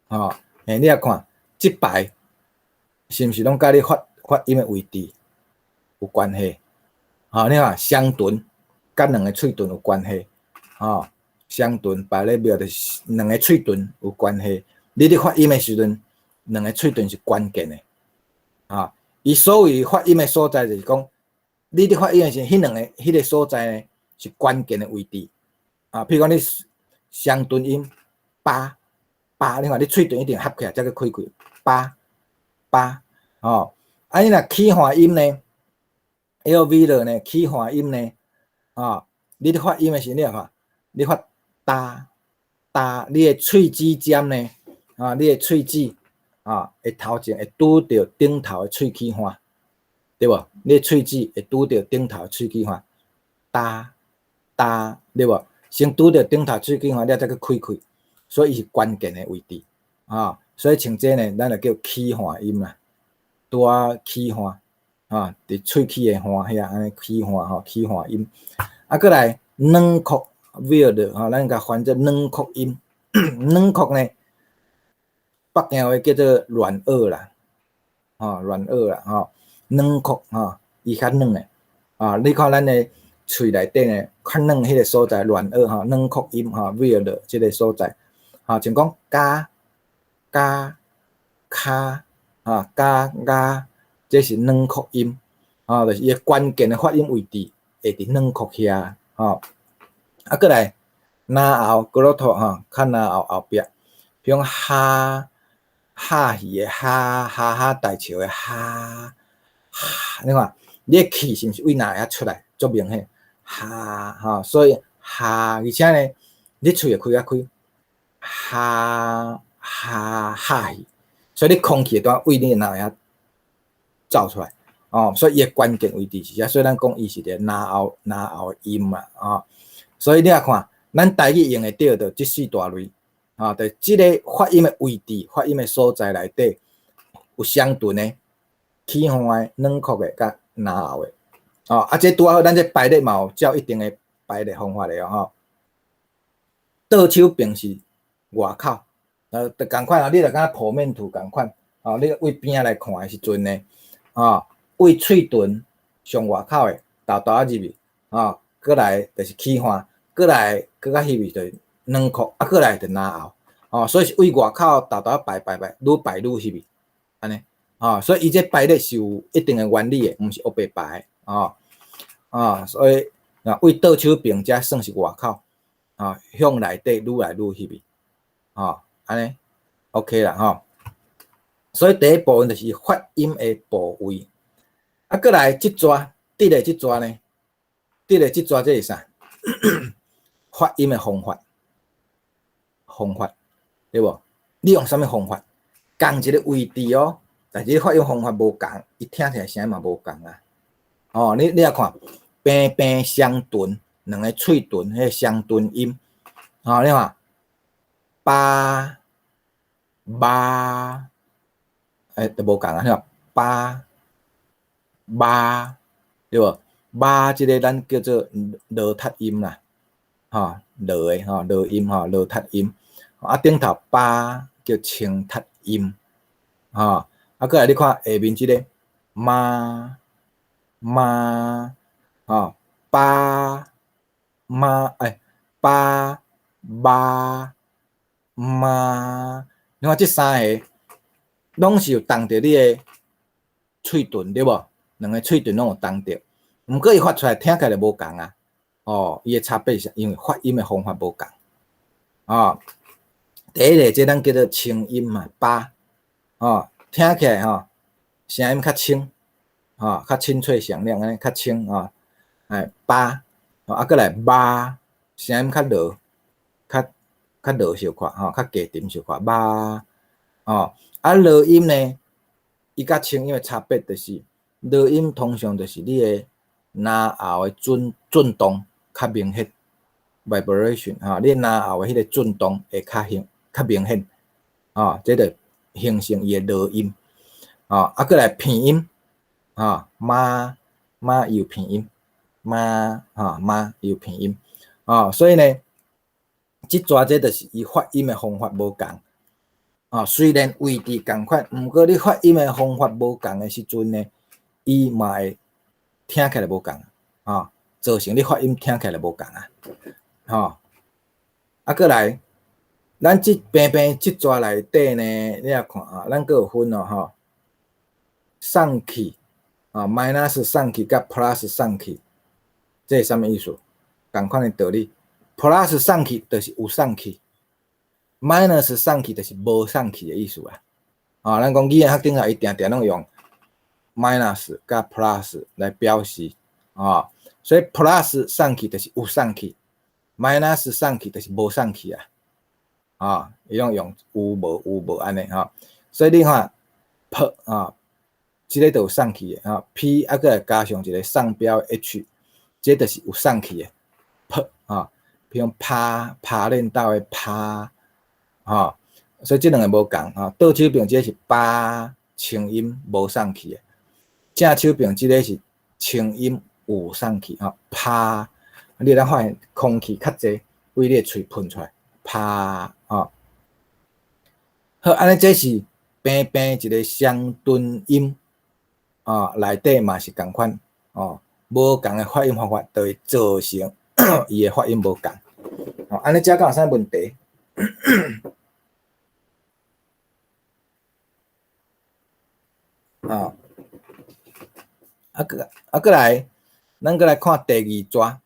吼，嘿，你來看，這排是毋是攏佮你發音的位置有關係？吼，你看雙唇佮兩個喙唇有關係，吼，雙唇排咧廟就是兩個喙唇有關係。你佇發音的時陣，兩個喙唇是關鍵的，啊，伊所謂發音的所在就是講，你佇發音的時陣，彼兩個彼個所在呢是關鍵的位置，啊，譬如講你雙唇音，巴巴，你看你喙唇一定合起來才去開開，巴巴，吼，啊，你若起緩音呢？L V 了呢？起緩音呢？啊，你佇發音的時陣，你看，你發哒哒，你的喙齒尖呢？啊，你的喙齒啊，會頭前會拄著頂頭的喙齒環，對無？你的喙齒會拄著頂頭的喙齒環，哒哒，對無？先拄著頂頭喙齒環了，再閣開開，所以伊是關鍵的位置，啊，所以像這呢，咱就叫起環音啦，拄仔起環，啊，佇喙齒的環遐按呢起環吼，起環音。啊，閣來軟擴 velar 吼，咱共翻做軟擴音，軟擴呢，北京話叫做軟腭啦，吼，軟腭啦，吼，軟擴吼，伊較軟的，啊，你看咱的喙內底呢，較軟彼個所在，軟腭吼，軟擴音吼，velar 這個所在，吼，像講加、加、卡、啊，加、加，這是軟擴音，吼，就是伊的關鍵的發音位置會佇軟擴遐，吼。啊，閣來嚨喉 glottal 吼，較嚨喉後壁，比如講哈、哈魚的哈、哈哈大笑的哈、哈，你看，你的氣是毋是對嚨遐出來，足明顯，哈，吼，所以哈，而且呢，你喙會開較開，哈哈哈魚，所以你空氣會當對你的嚨遐走出來，哦，所以伊的關鍵位置是遮，所以咱講伊是一個嚨喉音嘛，哦，所以你若看，咱台語用會著就這四大類，啊，就這个發音的位置、發音的所在內底有雙唇的、起環的、軟擴的、佮嚨喉的，哦，啊，這拄仔好，咱這排列嘛有照一定的排列方法的哦，吼。倒手爿是外口，就仝款啊，你若敢剖面圖仝款，哦，你對邊仔來看的時陣呢，哦，對喙唇上外口的，沓沓仔入去，哦，閣來就是起環，閣來閣較入去就是軟擴，啊，閣來就嚨喉，哦，所以是對外口沓沓排排排，愈排愈入去，按呢，哦，所以伊這排列是有一定的原理的，毋是烏白排的，哦，哦，所以啊，對倒手爿才算是外口，啊，向內底愈來愈入去，哦，按呢，OK 啦，吼。所以第一部分就是發音的部位，啊，閣來這逝，佇咧這逝呢，佇咧這逝這是啥？發音的方法，方法對無？你用啥物方法？仝一个位置哦，但是你發音方法無仝，伊聽起來聲嘛無仝啊。哦，你若看平平雙唇，兩个喙唇彼个雙唇音，哦，你看，巴、巴，欸，都無仝啊，你看巴、巴，對無？巴這个咱叫做濁讀音啦，吼，濁的吼，濁音吼，濁讀音。啊，頂頭巴叫清讀音，吼。啊，閣來你看下面這个媽、媽，吼，巴、媽，欸，巴、巴、媽，你看這三个攏是有動著你的喙唇，對無？兩个喙唇攏有動著，毋過伊發出來聽起來就無仝啊。哦，伊的差別是因為發音的方法無仝。哦，第一个這咱叫做清音嘛，巴，哦，聽起來吼，聲音較清，吼，較清脆響亮，按呢較清吼，哎，巴，啊，閣來巴，聲音較濁，較較濁小可，吼，較低沉小可，巴，哦，啊，濁音呢，伊佮清音的差別就是，濁音通常就是你的嚨喉的震震動較明顯，vibration 吼，你嚨喉的彼个震動會較顯較明顯，吼，這就形成伊的濁音，吼，啊，閣來鼻音，吼，媽媽有鼻音，媽，吼，媽有鼻音，吼，所以呢，這逝這就是伊發音的方法無仝，吼，雖然位置仝款，毋過你發音的方法無仝的時陣呢，伊嘛會聽起來無仝，吼，造成你發音聽起來無仝啊，吼，啊，閣來，咱這平平這逝內底呢，你若看啊，咱閣有分哦，吼，送氣，啊，minus 送氣佮 plus 送氣，這是啥物意思？仝款的道理，plus 送氣就是有送氣，minus 送氣就是無送氣的意思啊。啊，咱講語言學頂頭，伊定定攏用 minus 佮 plus 來表示，啊，所以 plus 送氣就是有送氣，minus 送氣就是無送氣啊。啊，伊攏用有無有無按呢吼，所以你看 p 啊，這个就有送氣的啊，p 啊，閣來加上一个上標 h，這就是有送氣的 p 啊，比如拍拍練豆的拍，吼，所以這兩个無仝吼。倒手爿這个是八清音無送去的，正手爿這个是清音有送去吼。拍，你會當發現空氣較濟，對你的喙噴出來，拍吼。好，按呢這是平平一个雙唇音，啊，內底嘛是仝款，哦，無仝的發音方法，就會造成伊的發音無仝。哦，按呢遮敢有啥問題？啊，啊閣啊閣來，咱閣來看第二逝，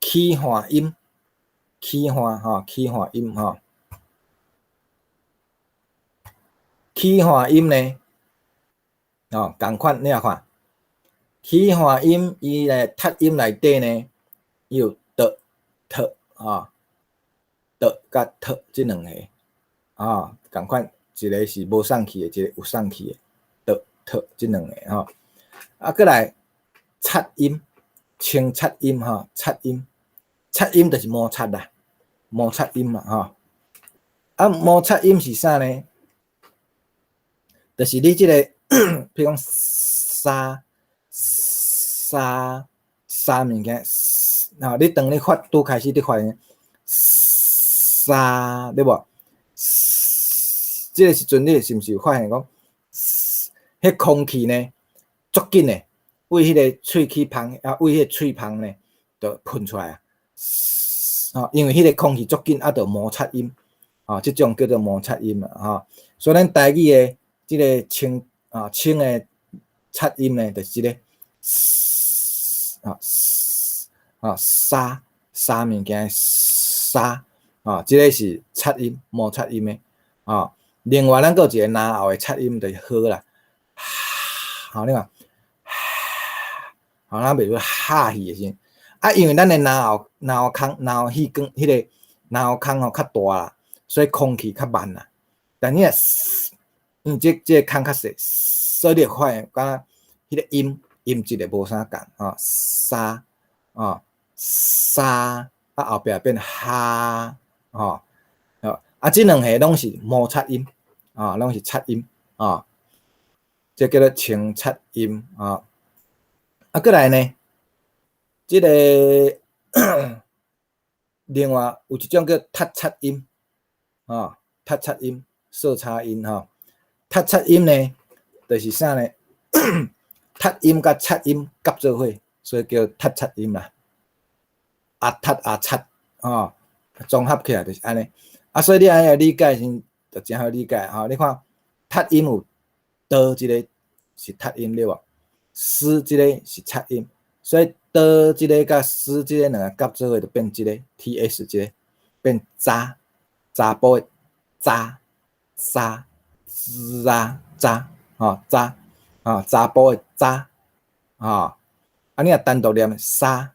起換音，起換吼，起換音吼。起換音呢？哦，仝款你也看，起換音伊的讀音內底呢，伊有的、特啊，的佮特這兩个啊，仝款，一个是無送去的，一個有送去的，的、特這兩个吼。啊，閣來擦音，清擦音吼，擦音，擦音就是摩擦啦，摩擦音嘛吼。啊，摩擦音是啥呢？就是你這个，譬如講沙沙沙物件，吼，你當你發拄開始你發現沙，對無？這个時陣你是毋是有發現講，彼空氣呢，足緊的，對彼个喙齒縫啊，對彼个喙縫呢，就噴出來啊。吼，因為彼个空氣足緊，啊，就摩擦音，吼，這種叫做摩擦音啊，吼。所以咱台語的這个清啊清的擦音呢，就是這个，啊啊沙沙物件沙啊，這个是擦音摩擦音的啊。另外，咱閣有一个嚨喉的擦音，就是呵啦，哈，你看，哈，咱袂說哈氣的時陣，啊，因為咱的嚨喉嚨喉空嚨喉氣管彼个嚨喉空吼較大啦，所以空氣較慢啦。但你若因為這這个空較細，所以你會發現敢若彼个音音質會無啥仝吼，沙啊沙啊後壁變哈吼，啊，這兩个攏是摩擦音啊，攏是擦音啊，這叫做清擦音啊。啊，閣來呢，這个另外有一種叫踢擦音啊，踢擦音、色差音吼。踢擦音呢，就是啥呢？踢音佮擦音夾做伙，所以叫踢擦音啦。啊踢啊擦，吼，綜合起來就是按呢。啊，所以你按呢理解時，就誠好理解吼。你看，踢音有的這个是踢音對無？斯這个是擦音，所以的這个佮斯這个兩个夾做伙就變這个 T S 這个變查查埔的查查查查吼查吼查埔的查吼，啊你若單獨念沙，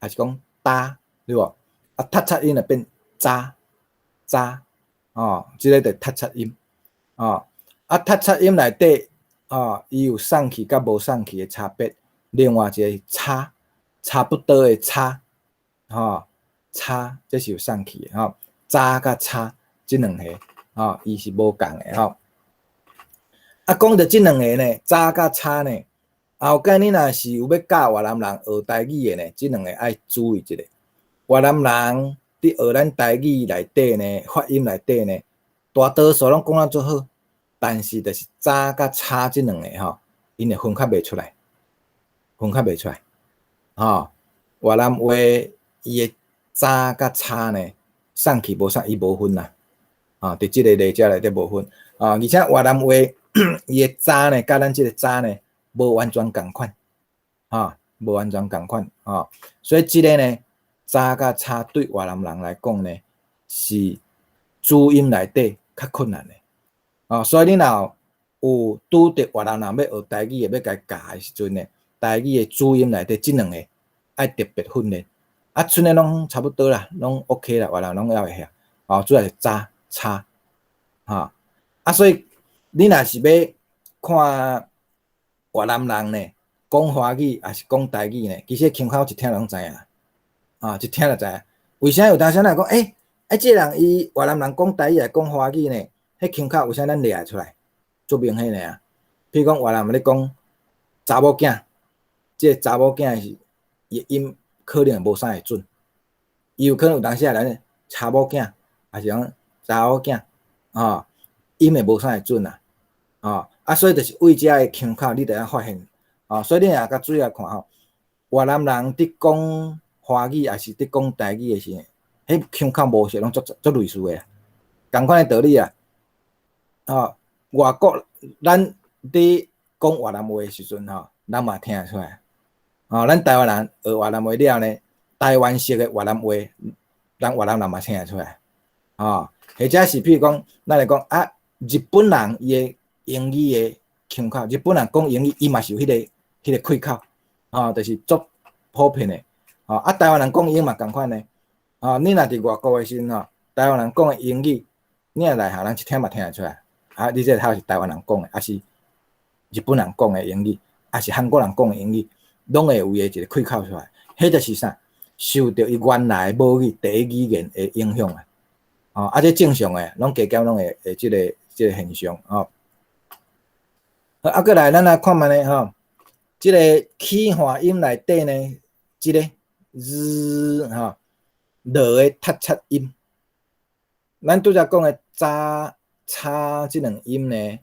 還是講搭對無？啊踢擦音就變查查吼，這个就踢擦音吼，啊踢擦音內底吼，伊有送氣佮無送氣的差別。另外一個差，差不多的差，吼差，這是有送氣的吼，查佮擦這兩個吼，伊是無仝的吼。啊，講著這兩个呢，查佮擦呢，後蓋你若是有欲教越南人學台語的呢，這兩个愛注意一下。越南人佇學咱台語內底呢，發音內底呢，大多數攏講得足好，但是就是查佮擦這兩个吼，𪜶會分較袂出來，分較袂出來，吼。越南話伊的查佮擦呢，送氣無送，伊無分啦，啊，佇這个例子內底無分，啊，而且越南話伊的查呢，佮咱這个查呢，無完全仝款，啊，無完全仝款，啊，所以這个呢，查佮擦對越南人來講呢，是注音內底較困難的，啊，所以你若有拄著越南人欲學台語的，欲共伊教的時陣呢，台語的注音內底這兩个愛特別訓練，啊，剩的攏差不多啦，攏 OK 啦，越南攏猶會曉，哦，主要是查擦，哈，啊，所以你若是欲看越南人呢，講華語抑是講台語呢，其實腔口一聽攏知影，啊，一聽就知影。為啥有當時咱講，欸，這個人伊越南人講台語抑講華語呢？彼腔口為啥咱掠會出來？足明顯的啊！譬如講越南人咧講查某囝，這個查某囝是伊音可能無啥會準，伊有可能有當時會來查某囝，抑是講查某囝，吼，音會無啥會準啊，吼，啊，所以就是為遮的腔口，你著愛發現，吼，所以你若較注意來看吼，越南人佇講華語抑是佇講台語的時陣，彼腔口模式攏足足類似的，仝款的道理啊，吼，外國咱佇講越南話的時陣吼，咱嘛聽會出來，吼，咱台灣人學越南話了呢，台灣式的越南話，咱越南人嘛聽會出來，吼，或者是譬如講，咱來講啊，日本人伊的英語的腔口，日本人講英語，伊嘛是有彼個開口，吼，就是足普遍的，吼，啊，台灣人講英嘛仝款的，吼，你若佇外國的時陣吼，台灣人講的英語，你若內行人一聽嘛聽會出來，啊，你這個是台灣人講的，抑是日本人講的英語，抑是韓國人講的英語，攏會有伊的一個開口出來，彼就是啥？受著伊原來母語第一語言的影響啊！吼，啊，這正常的，攏加減攏會這個現象吼。啊，閣來咱來看覓咧吼，這個起換音內底呢，這個 Z 吼，落的踢擦音，咱拄才講的早、差這兩音呢，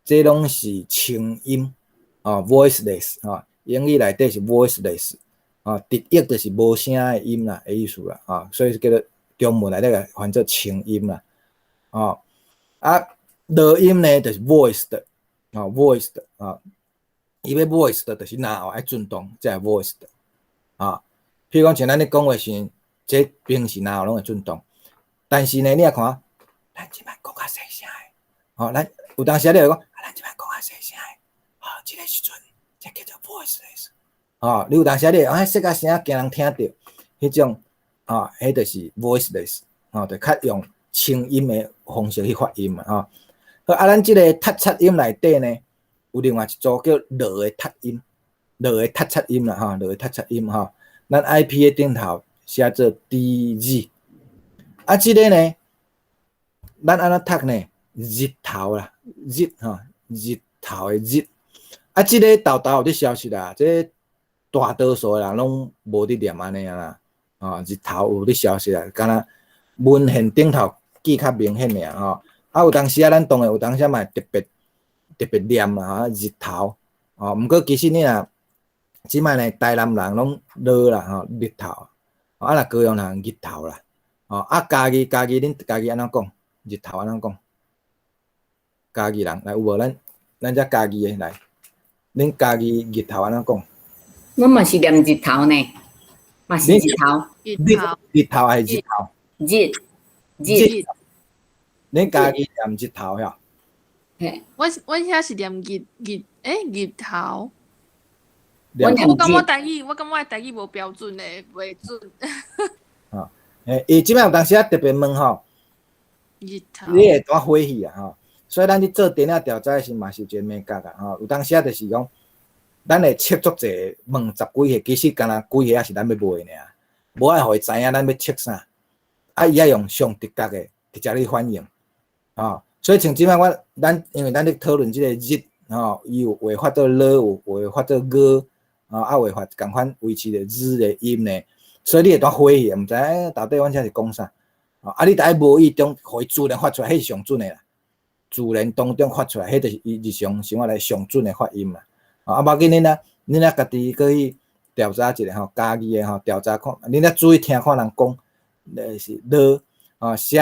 這攏是清音，哦，voiceless 吼，英語內底是 voiceless，哦，直譯就是無聲的音啦，的意思啦，啊，所以叫做中文內底個翻做清音啦，哦，啊，濁音呢就是 voiced，哦，voiced 啊，伊欲 voiced 就是嚨喉愛振動，才會 voiced，啊，譬如講像咱咧講話時，這平時嚨喉攏會振動，但是呢，你若看，咱這擺講較細聲的，吼，咱有當時你會講，啊，咱這擺講較細聲的，吼，這個時陣，這叫做 voiceless，吼，你有當時你會啊，細較聲驚人聽著，彼種，吼，彼就是 voiceless，吼，就較用清音的方式去發音嘛，吼。好，啊，咱這個踢擦音內底呢，有另外一組叫濁的踢音，濁的踢擦音啦，吼，濁的踢擦音吼。咱 IPA 頂頭寫做 DZ，啊，這個呢，咱按怎讀呢？日頭啦，日吼，日頭的日。啊，這個沓沓有佇消失啦，這個大多數的人攏無佇念按呢啦，吼，日頭有佇消失啦，敢若文獻頂頭記較明顯爾吼。啊，有當時啊，咱當然有當時嘛會特別特別念啦，吼，日頭，吼，毋過其實你若這擺呢，台南人攏濁啦，吼，日頭，啊，若高雄人日頭啦，吼，啊，嘉義嘉義，恁嘉義按怎講？日頭按怎講？嘉義人來有無？咱遮嘉義的來，恁嘉義日頭按怎講？我嘛是念日頭呢，嘛是日頭。日日頭還是日頭？日日。恁嘉義念日頭遐？嘿。阮遐是念日日，欸，日頭。我感覺台語，我感覺台語無標準的，袂準。吼，欸，伊這擺有當時啊特別問吼，日頭。你會拄火去啊吼，所以咱佇做電影調查時嘛是有一個眉角啊吼，有當時啊就是講，咱會測足濟問十幾個，其實敢若幾個也是咱欲問的爾，無愛予伊知影咱欲測啥，啊，伊愛用上直覺的直接去反應，吼，所以像這擺我咱因為咱咧討論這個日吼，伊有話發做了，有話發做個，吼，啊有發仝款維持著日的音呢，所以你會拄火去，毋知影到底阮遮是講啥，啊，你著愛無意中予伊自然發出來，彼是上準的啦。自然當中發出來，彼就是伊日常生活內上準的發音啦。啊，無要緊，恁若家己閣去調查一下吼，家己的吼調查看，恁若注意聽看人講，是濁，吼寫，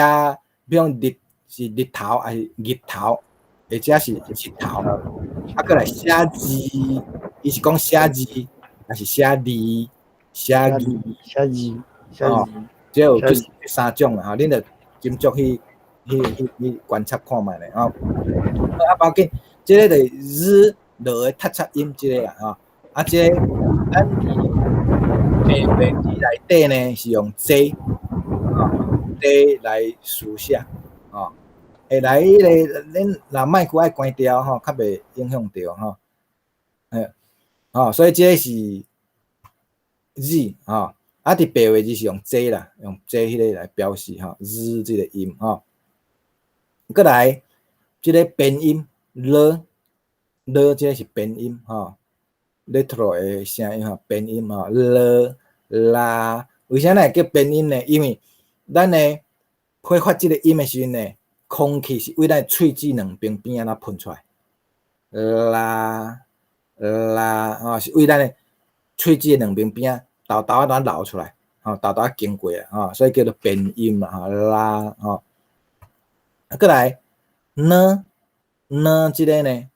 比如講日是日頭，抑是日頭，或者是日頭，啊，閣來寫字，伊是講寫字，抑是寫字，寫字，寫字，寫字，這有這三種啦，吼，恁著斟酌去觀察看覓咧，吼。啊，無要緊，這個就是日濁的踢擦音，這個啦，吼。啊，這個咱佇白字內底呢是用 J，吼，J 來書寫，吼。會來彼個，恁若麥克愛關掉吼，較袂影響著吼。嘿，吼，所以這個是 Z，吼。啊，佇白話字是用 Z 啦，用 Z 彼个來表示吼，Z 這個音吼。閣來，這个邊音 L L 這个是邊音吼，lateral 的聲音吼，邊音吼，L 拉，為啥會叫邊音呢？因為咱呢會發這个音的時陣呢，空氣是對咱喙齒兩邊邊仔仔噴出來，拉拉吼，是對咱的喙齒兩邊邊仔沓沓仔流出來，吼，沓沓仔經過啊，吼，所以叫做邊音啦，吼，拉吼。啊，閣來呢呢這个呢，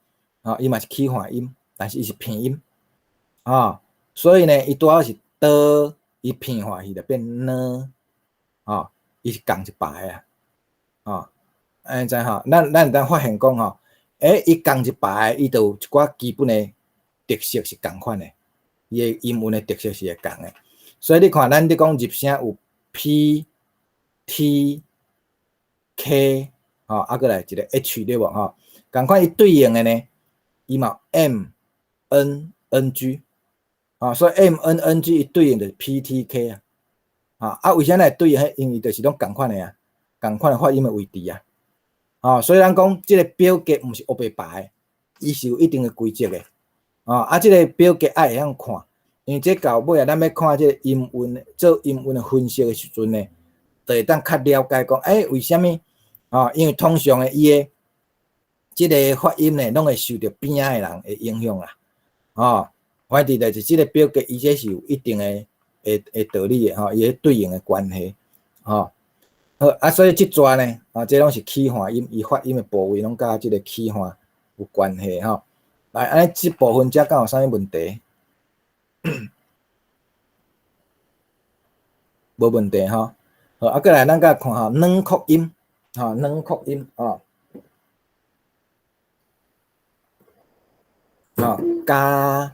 吼，伊嘛是起緩音，但是伊是鼻音，吼，所以呢，伊拄好是的，伊鼻化去就變呢，吼，伊是仝一排啊，吼，按呢知吼？咱會當發現講吼，欸，伊仝一排，伊就有一寡基本的特色是仝款的，伊的音韻的特色是會仝的。所以你看，咱咧講入聲有 P、T、K，吼，啊，閣來一个 H 對無吼？仝款伊對應的呢，伊嘛 M、N、N、G，吼，所以 M、N、N、G 伊對應就是 P、T、K 啊，啊，為啥會對應？因為就是攏仝款的啊，仝款的發音的位置啊，吼，所以咱講這个表格毋是烏白白，伊是有一定的規則的，吼，啊，這个表格愛會曉看，因為這到尾啊，咱欲看這个音韻做音韻的分析的時陣呢，就會當較了解講，欸，為啥物？吼，因為通常的伊的這个發音呢，攏會受著邊仔的人的影響啦，吼，反正就是這个表格，伊這是有一定的道理的吼，伊的對應的關係，吼，好啊，所以這逝呢，啊，這攏是起緩音，伊發音的部位攏佮這个起緩有關係吼。來，按呢這部分遮敢有啥物問題？無問題吼。好，啊，閣來咱閣看吼，軟擴音，吼，軟擴音，吼。吼，加、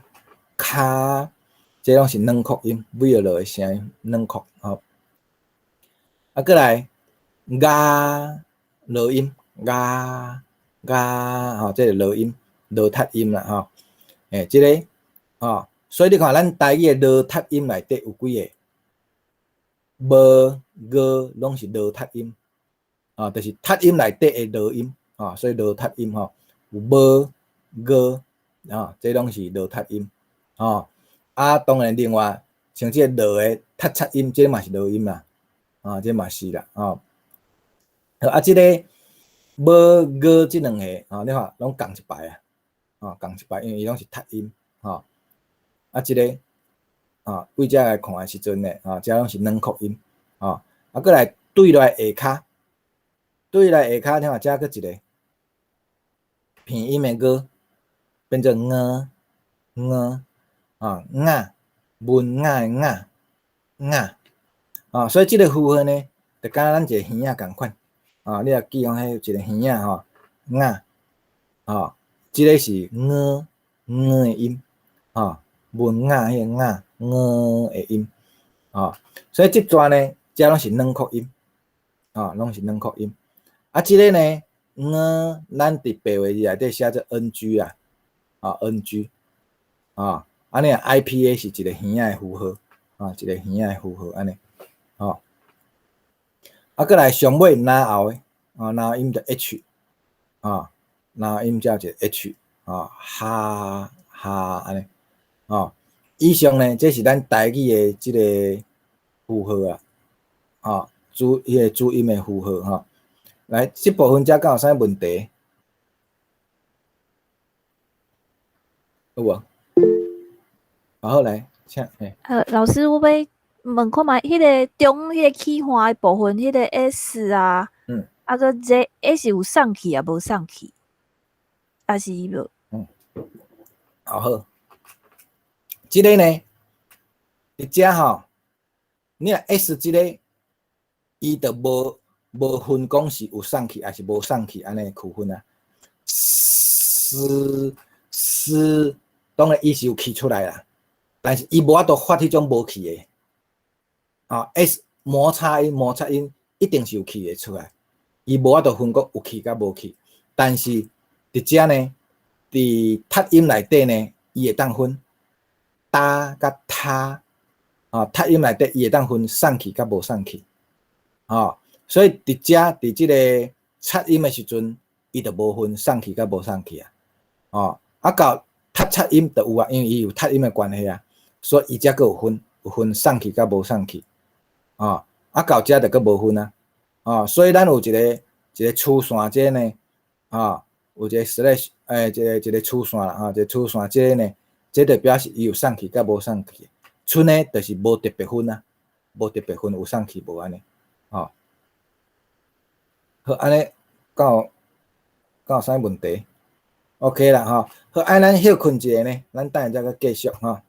卡，這攏是軟擴音，尾仔落的聲音，軟擴，吼。啊，閣來，咬濁音，咬咬，吼，這是濁音，濁讀音啦，吼。欸，這个，吼，所以你看咱台語的濁讀音內底有幾个？無、個攏是濁讀音，啊，就是讀音內底的濁音，啊，所以濁讀音吼，有無、個，啊，這攏是濁讀音，吼。啊，當然另外像這個濁的讀擦音，這嘛是濁音啦，啊，這嘛是啦，吼。啊，這個無、個這兩個，啊，你看攏仝一排啊，啊，仝一排，因為伊攏是讀音，吼。啊，這個。啊，對這來看的時陣呢，啊，這攏是軟擴音，啊，啊，閣來對落來下跤，對來下跤，你看這閣一个鼻音的 ㄍ，變做ㄛ ㄛ，啊，雅，文雅的雅，雅，啊，所以這个符號呢，就敢若咱一个耳仔仝款，啊，你若記講彼一個耳仔吼，雅，啊，這个是ㄛ ㄛ的音，啊，文雅彼个雅。ㄛ的音，啊，所以這逝呢，這攏是軟擴音，啊，攏是軟擴音。啊，這个呢，ㄛ，咱佇白話字內底寫做 ng 啦，啊，ng，啊，按呢 IPA 是一個耳仔的符號，啊，一個耳仔的符號，按呢，吼。啊，閣來上尾嚨喉的，啊，嚨喉音就 h，啊，嚨喉音才一個 h，啊，哈哈按呢，啊。以上呢，這是咱台語的這个符號啊，吼，主彼个主音的符號吼。來，這部分遮敢有啥問題？有無？好，來，請。老師，我欲問看覓，彼个中彼个起緩的部分，彼个 S 啊，啊閣 Z S 有送去抑無送去？抑是無？嗯，好。這个呢，佇遮吼，你若 S 這个，伊就無分講是有送去抑是無送去按呢區分啊。斯斯，當然伊是有氣出來啦，但是伊無法度發彼種無氣的。啊，S 摩擦音，摩擦音一定是有氣的出來，伊無法度分講有氣佮無氣。但是佇遮呢，佇讀音內底呢，伊會當分。搭佮他，吼，擦音內底伊會當分送氣佮無送氣，吼，所以佇遮佇這个擦音的時陣，伊就無分送氣佮無送氣啊，吼，啊到踢擦音就有啊，因為伊有擦音的關係啊，所以伊遮閣有分，有分送氣佮無送氣，吼，啊到遮就閣無分啊，吼，所以咱有一個一個粗線這個呢，吼，有一個 slash，欸，一個一個粗線啦，吼，一個粗線這個呢，這就表示伊有送氣佮無送氣。賰呢，就是無特別分啊，無特別分有送氣無按呢，吼。好，按呢，敢有敢有啥物問題？OK 啦，吼。好，按咱歇睏一下呢，咱等下再閣繼續吼。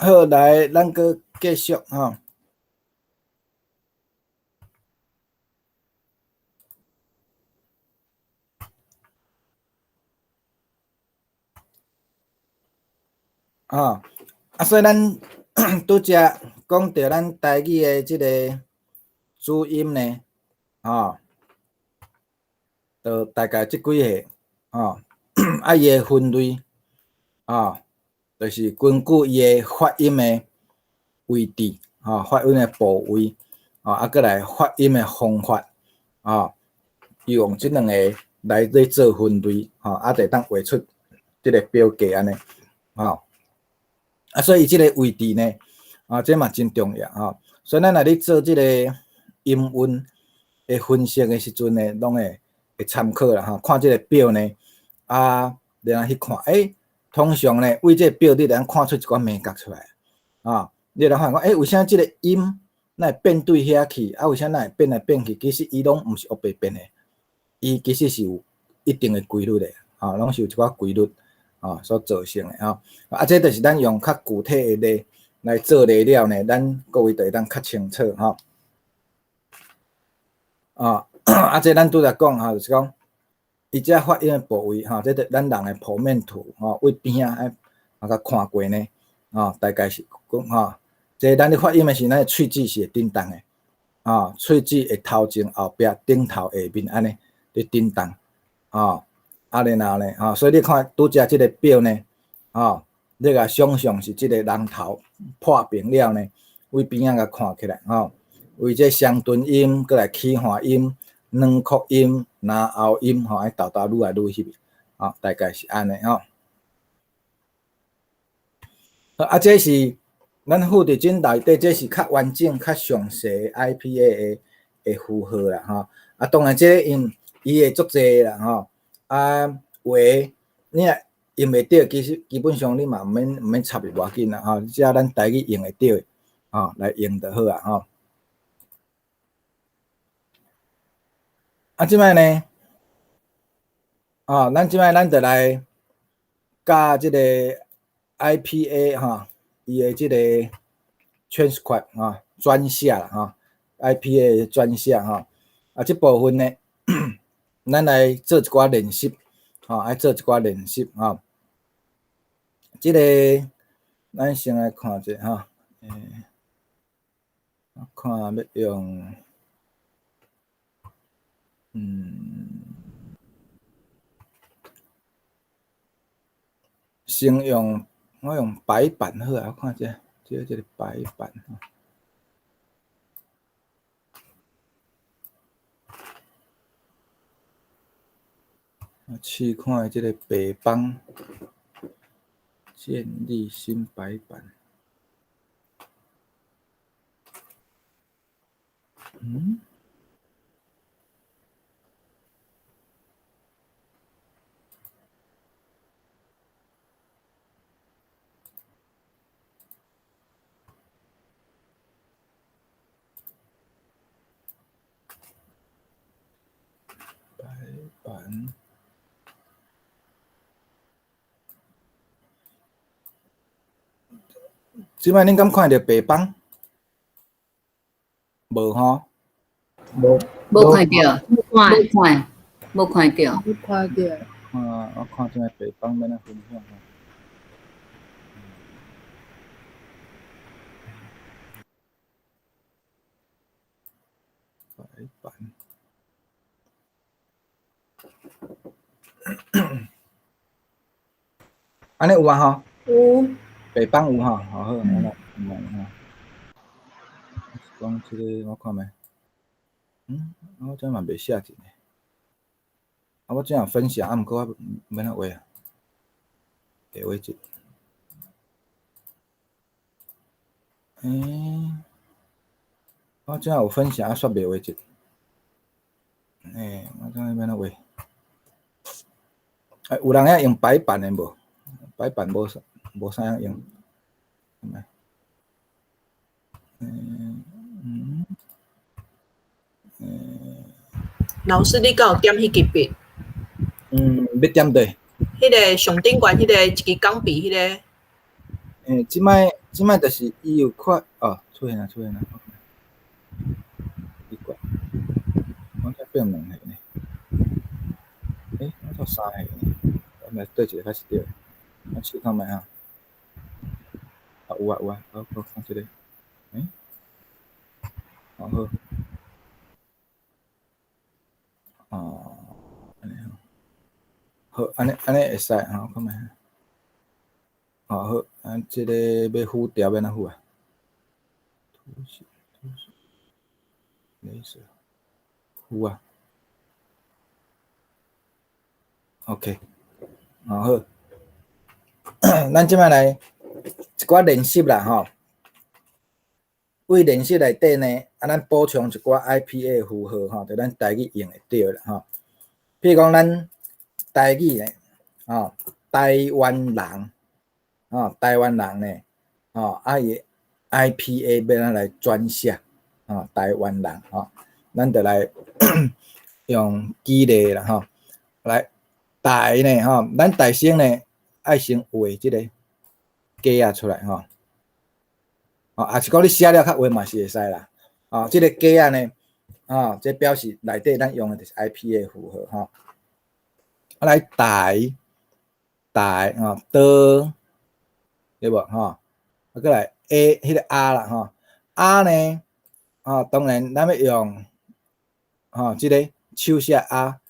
好，來，咱閣繼續吼。吼，啊，所以咱拄才講著咱台語的這个主音呢，吼，就大概這幾个，吼，啊，伊的分類，吼，就是根據伊的發音的位置，吼，發音的部位，吼，啊，閣來發音的方法，吼，伊用這兩個來咧做分類，吼，啊，就會當畫出這个表格按呢，吼。啊，所以伊這个位置呢，啊，這嘛真重要吼。所以咱若咧做這个音韻的分析的時陣呢，攏會會參考啦吼。看這个表呢，啊，然後去看，欸，通常呢，為這个表你會當看出一寡眉角出來，啊，你會當發現講，欸，為啥這个音哪會變對遐去？啊，為啥哪會變來變去？其實伊攏毋是烏白變的，伊其實是有一定的規律的，吼，攏是有一寡規律。吼，所造成的吼，啊，這就是咱用較具體的例來做例了呢，咱各位就會當較清楚吼。啊，啊，這咱拄才講吼，就是講，伊這發音的部位吼，這就咱人的剖面圖吼，位邊仔愛啊共看過呢，吼，大概是講吼，這咱咧發音的時，咱的喙齒是會振動的，吼，喙齒會頭前後壁頂頭下面按呢咧振動，吼。啊，然後呢，吼，所以你看拄才這个表呢，吼，你共想象是這个人頭破平了呢，位邊仔共看起來，吼，為這雙唇音，閣來起換音、軟擴音、嚨喉音，吼，愛沓沓愈來愈去，吼，大概是按呢，吼。啊，這是咱附佇這內底，這是較完整、較詳細 IPA 的的符號啦，吼。啊，當然這個因伊會足濟啦，吼。啊，話你若用袂著，其實基本上你嘛毋免毋免插伊無要緊啦，吼。只要咱台語用會著的，吼，來用就好啊，吼。啊，這擺呢，哦，咱這擺咱就來教這個 IPA 吼，伊的這個 transcript 吼，轉寫啦，吼，IPA 的轉寫吼。啊，這部分呢，咱來做一寡練習，吼，愛做一寡練習，吼。這個咱先來看者吼，欸，我看欲用，先用我用白板好啊，我看者，這這个白板。我試看這个白板，建立新白板。嗯？白板。這擺恁敢看著白板？無吼？無，無看著，無看，無看著。無看著。啊，我看這擺白板欲按怎分享吼？白板。按呢有啊吼？有。白板有吼，好好，我來來吼。講這个我看覓，我這嘛袂寫一个。啊，我這樣分享，啊，毋過我欲按怎畫啊？下畫一。欸，我這有分享，啊，煞袂畫一。欸，我這欲按怎畫？欸，有人會用白板的無？白板無啥，無啥樣用。老師，你敢有點彼支筆？嗯，欲點佗？彼个上頂懸彼个一支鋼筆，彼个。欸，這擺這擺就是伊有看哦，出現啊，出現啊，奇怪，我才變兩個呢？欸，我才三個呢？我來對一個較是對的，我試看覓哈。啊有啊有啊，好，我看這個，欸，好好。哦，按呢吼，好，按呢按呢會使吼，看覓。哦好，啊，這个欲付掉欲按怎付啊？圖形圖形，鐳射，有啊。OK，哦好，咱這擺來一寡練習啦吼。為練習內底呢，啊，咱補充一寡 IPA 符號吼，就咱台語用會著啦吼。譬如講咱台語呢，吼，台灣人。吼，台灣人呢，吼，啊伊 IPA 欲按怎來轉寫，吼，台灣人吼，咱就來用舉例啦吼，來台呢吼，咱台先呢愛先畫這個格仔出來吼，吼，抑是講你寫了較畫嘛是會使啦，吼，這個格仔呢，吼，這表示內底咱用的就是 IPA 符號吼，啊來台台吼，的。對無吼？啊，閣來 A 彼個 R 啦吼，R 呢，吼，當然咱欲用吼這个手寫 R，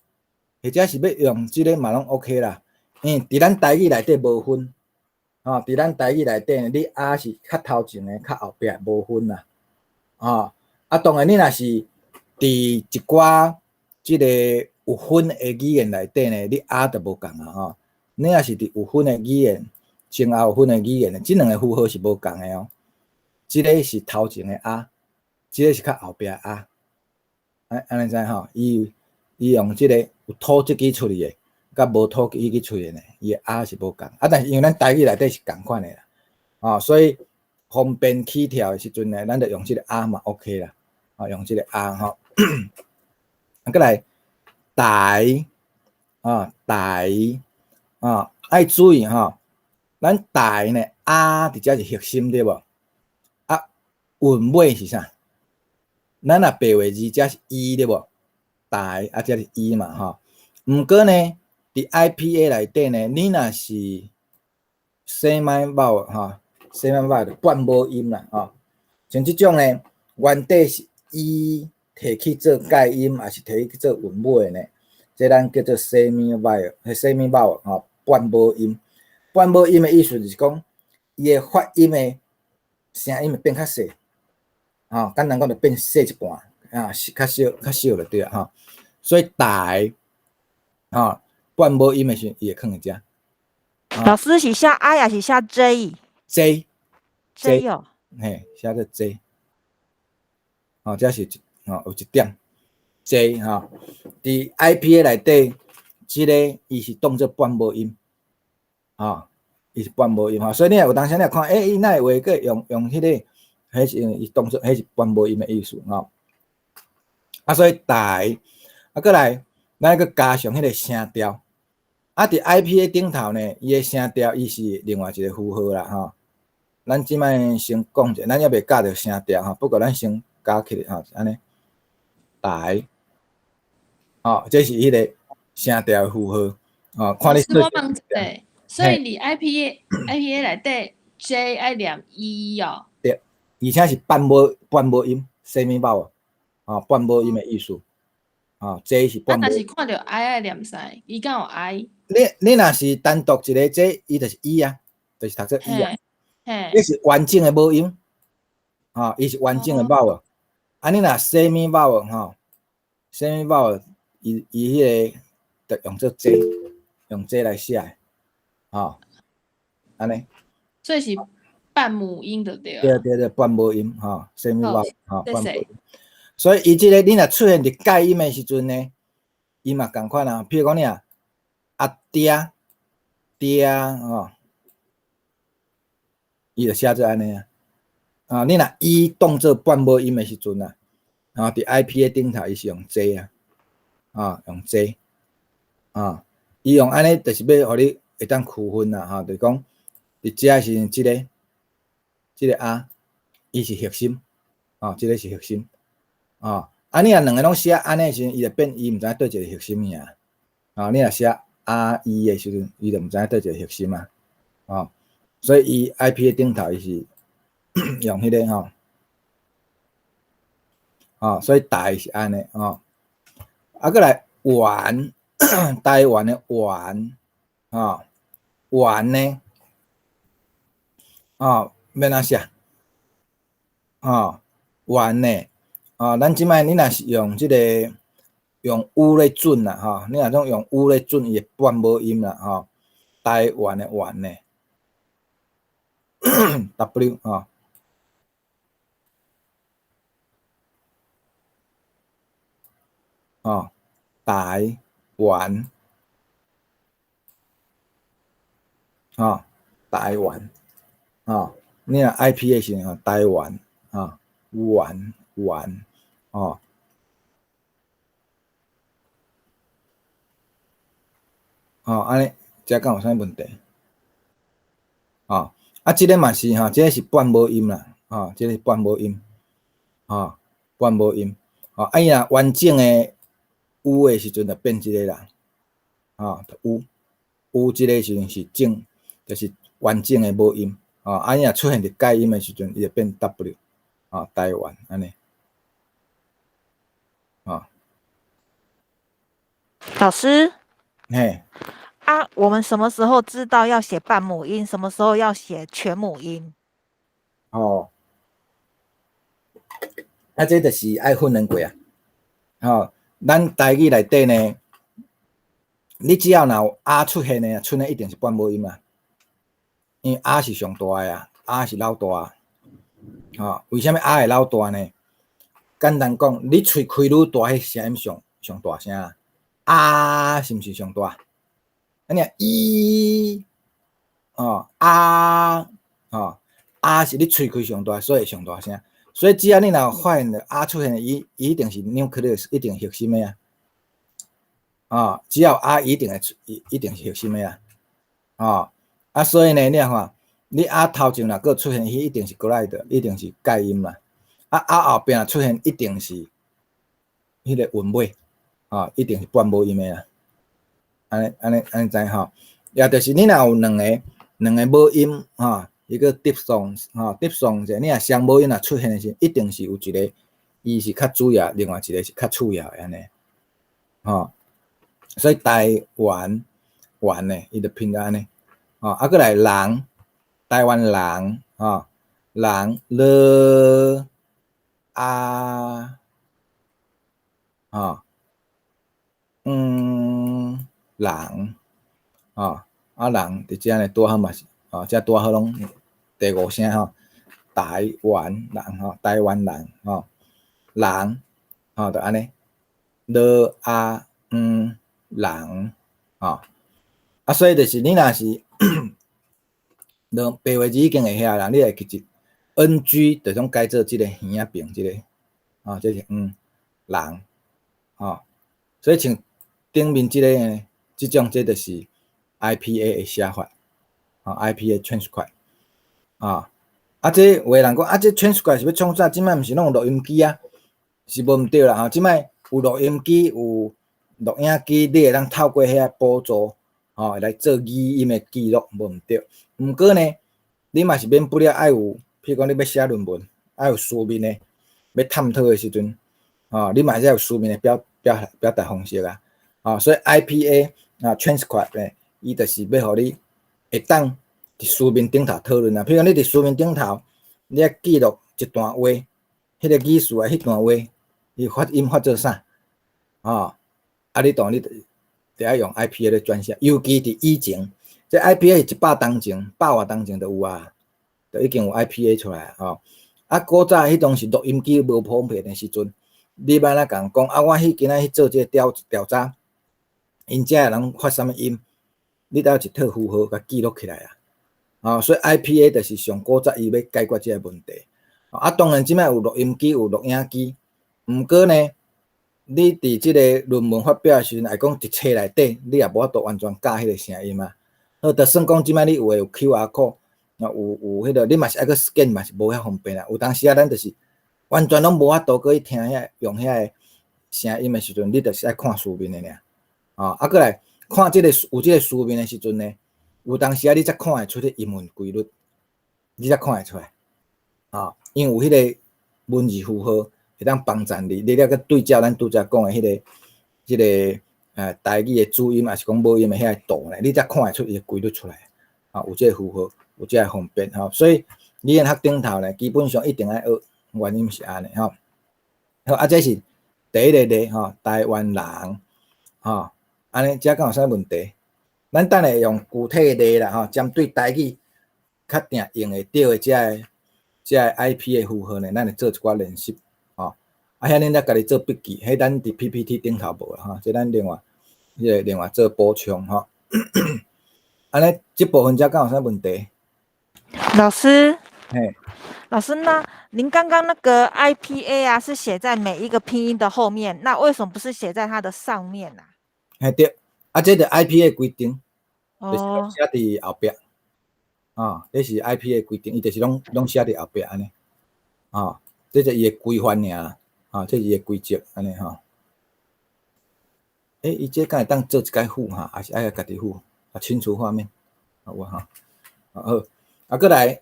或者是欲用這个嘛攏 OK 啦。因為佇咱台語內底無分，吼，佇咱台語內底，你 R 是較頭前的，較後壁無分啦，吼。啊，當然你若是佇一寡這个有分的語言內底呢，你 R 就無仝啊吼。你若是佇有分的語言，前後有分的語言，這兩个符號是無仝的哦。這个是頭前的 R，這个是較後壁的 R。按按呢知吼？伊伊用這个有吐這支出去的，佮無吐彼支出去的，伊的 R 是無仝。啊，但是因為咱台語內底是仝款的啦，吼，所以方便起跳的時陣呢，咱就用這个 R 嘛 OK 啦，吼，用這个 R 吼。啊，閣來台啊台啊，愛注意吼，咱台呢 R 佇遮是核心對無？啊，韻尾是啥？咱若白話字遮是 E 對無？台啊，這是 E 嘛吼。毋過呢，佇 IPA 內底呢，你若是 semi vowel 吼，semi vowel 就半母音啦吼。像這種呢，原底是 E 提去做蓋音，抑是提去做韻尾呢？這咱叫做 semi vowel，semi vowel 吼，半母音。半母音的意思就是講，伊的發音的聲音會變較細，吼，簡單講就變細一半，啊，是較小較小就對啊，吼。所以台，吼，半母音的時陣，伊會囥佇遮。老師是寫 I 抑是寫 J？ J。 J 哦。嘿，寫做 J。吼，這是一吼有一點 J 吼，佇 IPA 內底，這个伊是當做半母音，吼，伊是半母音吼，所以你若有當時你若看，欸，伊哪會畫閣用用彼个，彼是因為伊當做彼是半母音的意思吼。啊，所以台，啊，閣來，咱閣加上彼个聲調，啊，佇 IPA 頂頭呢，伊的聲調伊是另外一個符號啦吼。咱這擺先講者，咱猶未教著聲調吼，不過咱先加起來吼，按呢，台，吼，這是彼个聲調的符號，吼，看你。我問一下，所以你 IPA 內底 J 愛念 E 哦？對，而且是半母音，semi vowel，吼，半母音的意思，吼，這是半母。啊，若是看著 I 愛念啥？伊敢有 I？你若是單獨一個這，伊就是 E 啊，就是讀做 E 啊。你是完整的母音，吼，伊是完整的 vowel。啊，你若 semi vowel 吼，semi vowel，伊伊彼个就用做 J，用 J 來寫，吼，按呢。所以是半母音就對。對對對，半母音吼，semi vowel 吼，半母音。所以伊這个你若出現佇蓋音的時陣呢，伊嘛仝款啊。譬如講你啊，阿嗲嗲吼。伊就寫做按呢啊，啊，你若 E 當做半母音的時陣啊，啊，佇 IPA 頂頭伊是用 J 啊，啊，用 J，啊，伊用按呢，就是欲予你會當區分啦，吼，就是講佇遮是這个，這个 R，伊是核心，哦，這个是核心，哦，啊，你若兩个攏寫按呢時陣，伊就變伊毋知影佗一个核心爾，啊，你若寫 R E 的時陣，伊就毋知影佗一个核心啊，哦，所以伊 IPA 頂頭伊是用彼個吼，哦，所以台是按呢，哦，啊，閣來灣，台灣的灣，哦，灣呢，哦，欲按怎寫？哦，灣呢？哦，咱這擺你若是用這個用 U 咧準啦，吼，你若講用 U 咧準，伊會半母音啦，吼，台灣的灣呢？W 吼，哦，台灣，哦，台灣，哦，你若 IPA 是吼台灣，啊，灣灣，哦，哦，按呢，這敢有啥物問題？哦，啊，這个嘛是吼，這个是半母音啦，吼，這个是半母音，吼，半母音，吼，啊，伊若完整的 U 的時陣就變這个啦，吼，U，U 這个時陣是正，就是完整的母音，吼，啊，伊若出現佇介音的時陣，伊就變 W，吼，台灣按呢，吼。老師，嘿。啊，我們什麼時候知道要寫半母音，什麼時候要寫全母音？哦，啊，這就是愛訓練過啊。吼，咱台語內底呢，你只要若有 R 出現的，出現一定是半母音啊。因為 R 是上大的啊，R 是老大。吼，為啥物 R 會老大呢？簡單講，你喙開愈大，彼聲音上上大聲啊。啊，是毋是上大？按呢咿，哦，啊，哦，啊是你喙開上大，所以上大聲。所以只要你若發現著 R 出現，伊伊一定是 nucleus，一定核心的啊。哦，只要 R 一定會出，一定是核心的啊。哦，啊，所以呢，你看，你 R 頭前若閣出現，彼一定是 glide，一定是介音啦。啊，R 後壁出現，一定是彼個韻尾，哦，一定是半母音的啦。按呢按呢按呢知吼，也就是你若有兩个兩个母音吼，一個 diphthong 吼，diphthong 者，你若雙母音若出現的時，一定是有一個伊是較主要，另外一個是較次要的按呢，吼。所以台灣灣呢，伊就拼做按呢，吼，啊，閣來人，台灣人，吼，人ल啊，吼，嗯，人，吼，啊人佇遮呢拄好嘛是，吼，遮拄好攏第五聲吼，台灣人吼，台灣人吼，人，吼，就按呢，l 啊嗯人，吼，啊，所以就是你若是兩白話字已經會曉啦，你會記一 N G 就總改做這個耳仔邊這個，吼，這是嗯人，吼，所以像頂面這個呢，這種這就是 IPA 的寫法，吼，IPA transcribe，啊，啊，這有的人講啊，這 transcribe 是欲創啥？這擺毋是攏有錄音機啊，是無毋對啦，吼，這擺有錄音機，有錄影機，你會當透過遐輔助，吼，來做語音的記錄，無毋對。毋過呢，你嘛是免不了愛有，譬如講你欲寫論文，愛有書面的，欲探討的時陣，吼，你嘛是愛有書面的表表表達方式啊，吼，所以 IPA 啊 transcribe 呢，伊就是欲予你會當佇書面頂頭討論啊。譬如講你佇書面頂頭，你愛記錄一段話，彼個語序啊，彼段話，伊發音發做啥？吼，啊，你當你得愛用 IPA 咧轉寫，尤其佇以前，這 IPA 是一百冬前，百外冬前就有啊，就已經有 IPA 出來吼。啊，古早彼當時錄音機無普遍的時陣，你欲按怎共講啊？我彼今仔去做這個調調查，𪜶遮的人發啥物音，你得有一套符號共記錄起來啊。吼，所以 IPA 就是上古早伊欲解決這個問題。啊，當然這擺有錄音機，有錄影機，毋過呢，你佇這個論文發表的時陣，來講一冊內底，你也無法度完全教彼個聲音啊。好，就算講這擺你有的有 QR code，有有彼个，你嘛是愛閣 scan 嘛是無遐方便啦。有當時啊，咱就是完全攏無法度閣去聽遐用遐个聲音的時陣，你就是愛看書面的爾。啊，閣來看這個有這個書面的時陣呢，有當時啊，你才看會出彼音韻規律，你才看會出來。啊，因為有彼個文字符號會當幫助你，你了閣對照咱拄才講的彼個、這個台語的主音，抑是講母音的遐個圖呢，你才看會出伊的規律出來。啊，有這個符號，有這個方便吼，所以語言學頂頭呢，基本上一定愛學，原因是按呢吼。好，啊，這是第一個例吼，台灣人吼，按呢，這敢有啥問題？咱等下用具體例啦吼，針對台語較定用會著的這個 IPA 的符號呢，咱會做一寡練習吼。啊，遐恁才家己做筆記，彼咱佇 PPT 頂頭無啦吼，這咱另外彼個另外做補充吼。按呢，這部分遮敢有啥問題？老師，嘿，老師，那您剛剛那個 IPA 啊，是寫在每一個拼音的後面，那為什麼不是寫在它的上面啊？嘿對，啊，這就 IPA 規定，就是寫佇後壁，啊，這是 IPA 規定，伊就是攏攏寫佇後壁按呢，啊，這就伊的規範爾，啊，這是伊的規則按呢吼。欸，伊這敢會當做一擺付哈，抑是愛家己付？啊，清除畫面，好有哈，好，啊，閣來，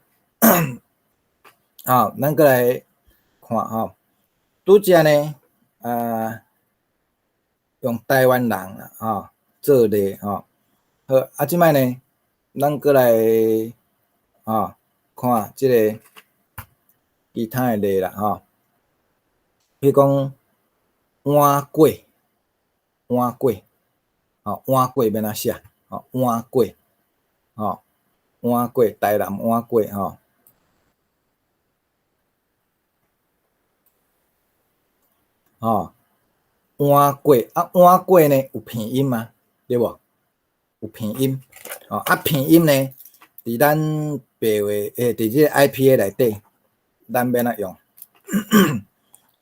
啊，咱閣來看吼，拄才呢，啊，用台灣人啦，吼，做例吼，好，啊，這擺呢，咱閣來，啊，看這个其他的例啦，吼，比如講碗粿，碗粿，吼，碗粿欲按怎寫？吼，碗粿，吼，碗粿，台南碗粿，吼，吼，碗粿，啊，碗粿呢有鼻音嗎？對無？有鼻音，吼，啊，鼻音呢，佇咱白話，欸，佇這個 IPA 內底，咱欲按怎用？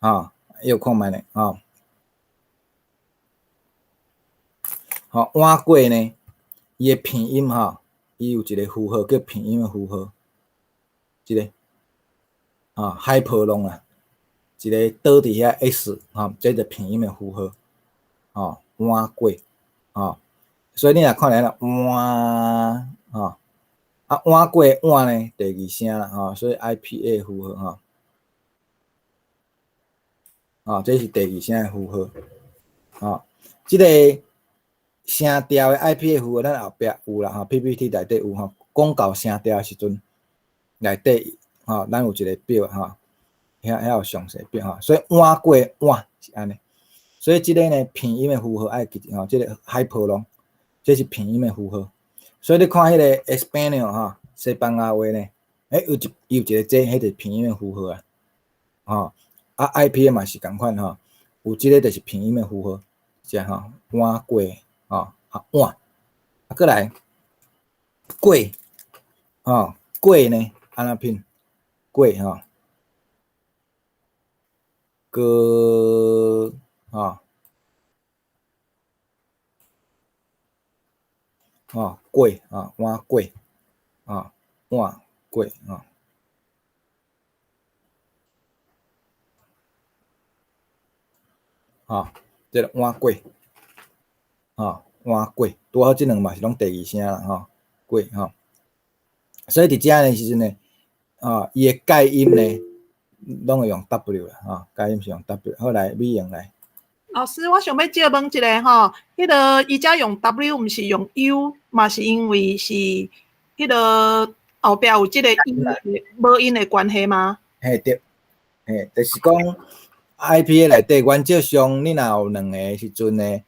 吼，又看覓咧，吼，吼，碗粿呢？伊的鼻音吼，伊有一個符號叫鼻音的符號，這個，吼，海波浪啊，一個倒佇遐 S 吼，這就鼻音的符號，吼，碗粿，吼，所以你若看來啦，碗，吼，啊，碗粿碗呢，第二聲啦，吼，所以 IPA 符號吼，吼，這是第二聲的符號，吼，這個聲調的 IPA 符號，咱後壁有啦吼，PPT 內底有吼，講到聲調的時陣，內底吼，咱有一個表吼，遐遐有詳細表吼，所以碗粿碗是按呢，所以這個呢鼻音的符號愛記吼，這個海波浪，這是鼻音的符號，所以你看彼個 Español 吼，西班牙話呢，欸，有一有一個這，彼就是鼻音的符號啊，吼，啊 IPA 嘛是仝款吼，有這個就是鼻音的符號，這吼碗粿。吼，啊碗，啊閣來粿，吼粿呢，按怎拼？粿吼，粿，吼，吼粿啊碗粿，啊碗粿啊，吼，這個碗粿。吼，碗粿，拄好這兩嘛是攏第二聲啦，吼，粿吼。所以佇遮的時陣呢，吼，伊的介音呢，攏會用 W 啦，吼，介音是用 W。好來，美瑩來。老師，我想欲借問一下吼，彼个伊遮用 W 毋是用 U，嘛是因為是彼个後壁有這個音母音的關係嗎？嘿對，嘿，就是講 IPA 內底原則上，你若有兩个時陣呢，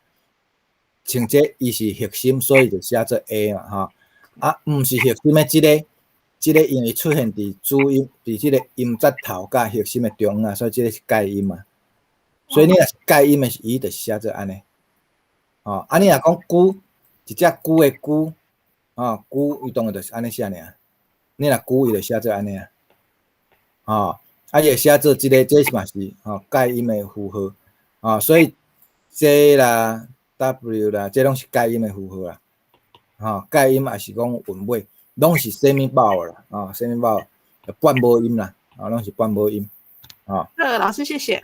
像這伊是核心，所以就寫做 A 嘛，吼。啊，毋是核心的這个，這個因為出現佇主音，佇這個音節頭佮核心的中間，所以這個是介音嘛。所以你若是介音的，伊就是寫做按呢。吼，啊，你若講龜，一隻龜的龜，吼，龜伊當然就是按呢寫爾。你若龜，伊就寫做按呢啊。吼，啊，伊會寫做這個，這嘛是吼介音的符號。吼，所以這啦、W 啦，這攏是介音的符號啊。吼，介音也是講韻尾，攏是 semi vowel 啦，啊，semi vowel 半母音啦，啊，攏是半母音，啊。好，老師謝謝。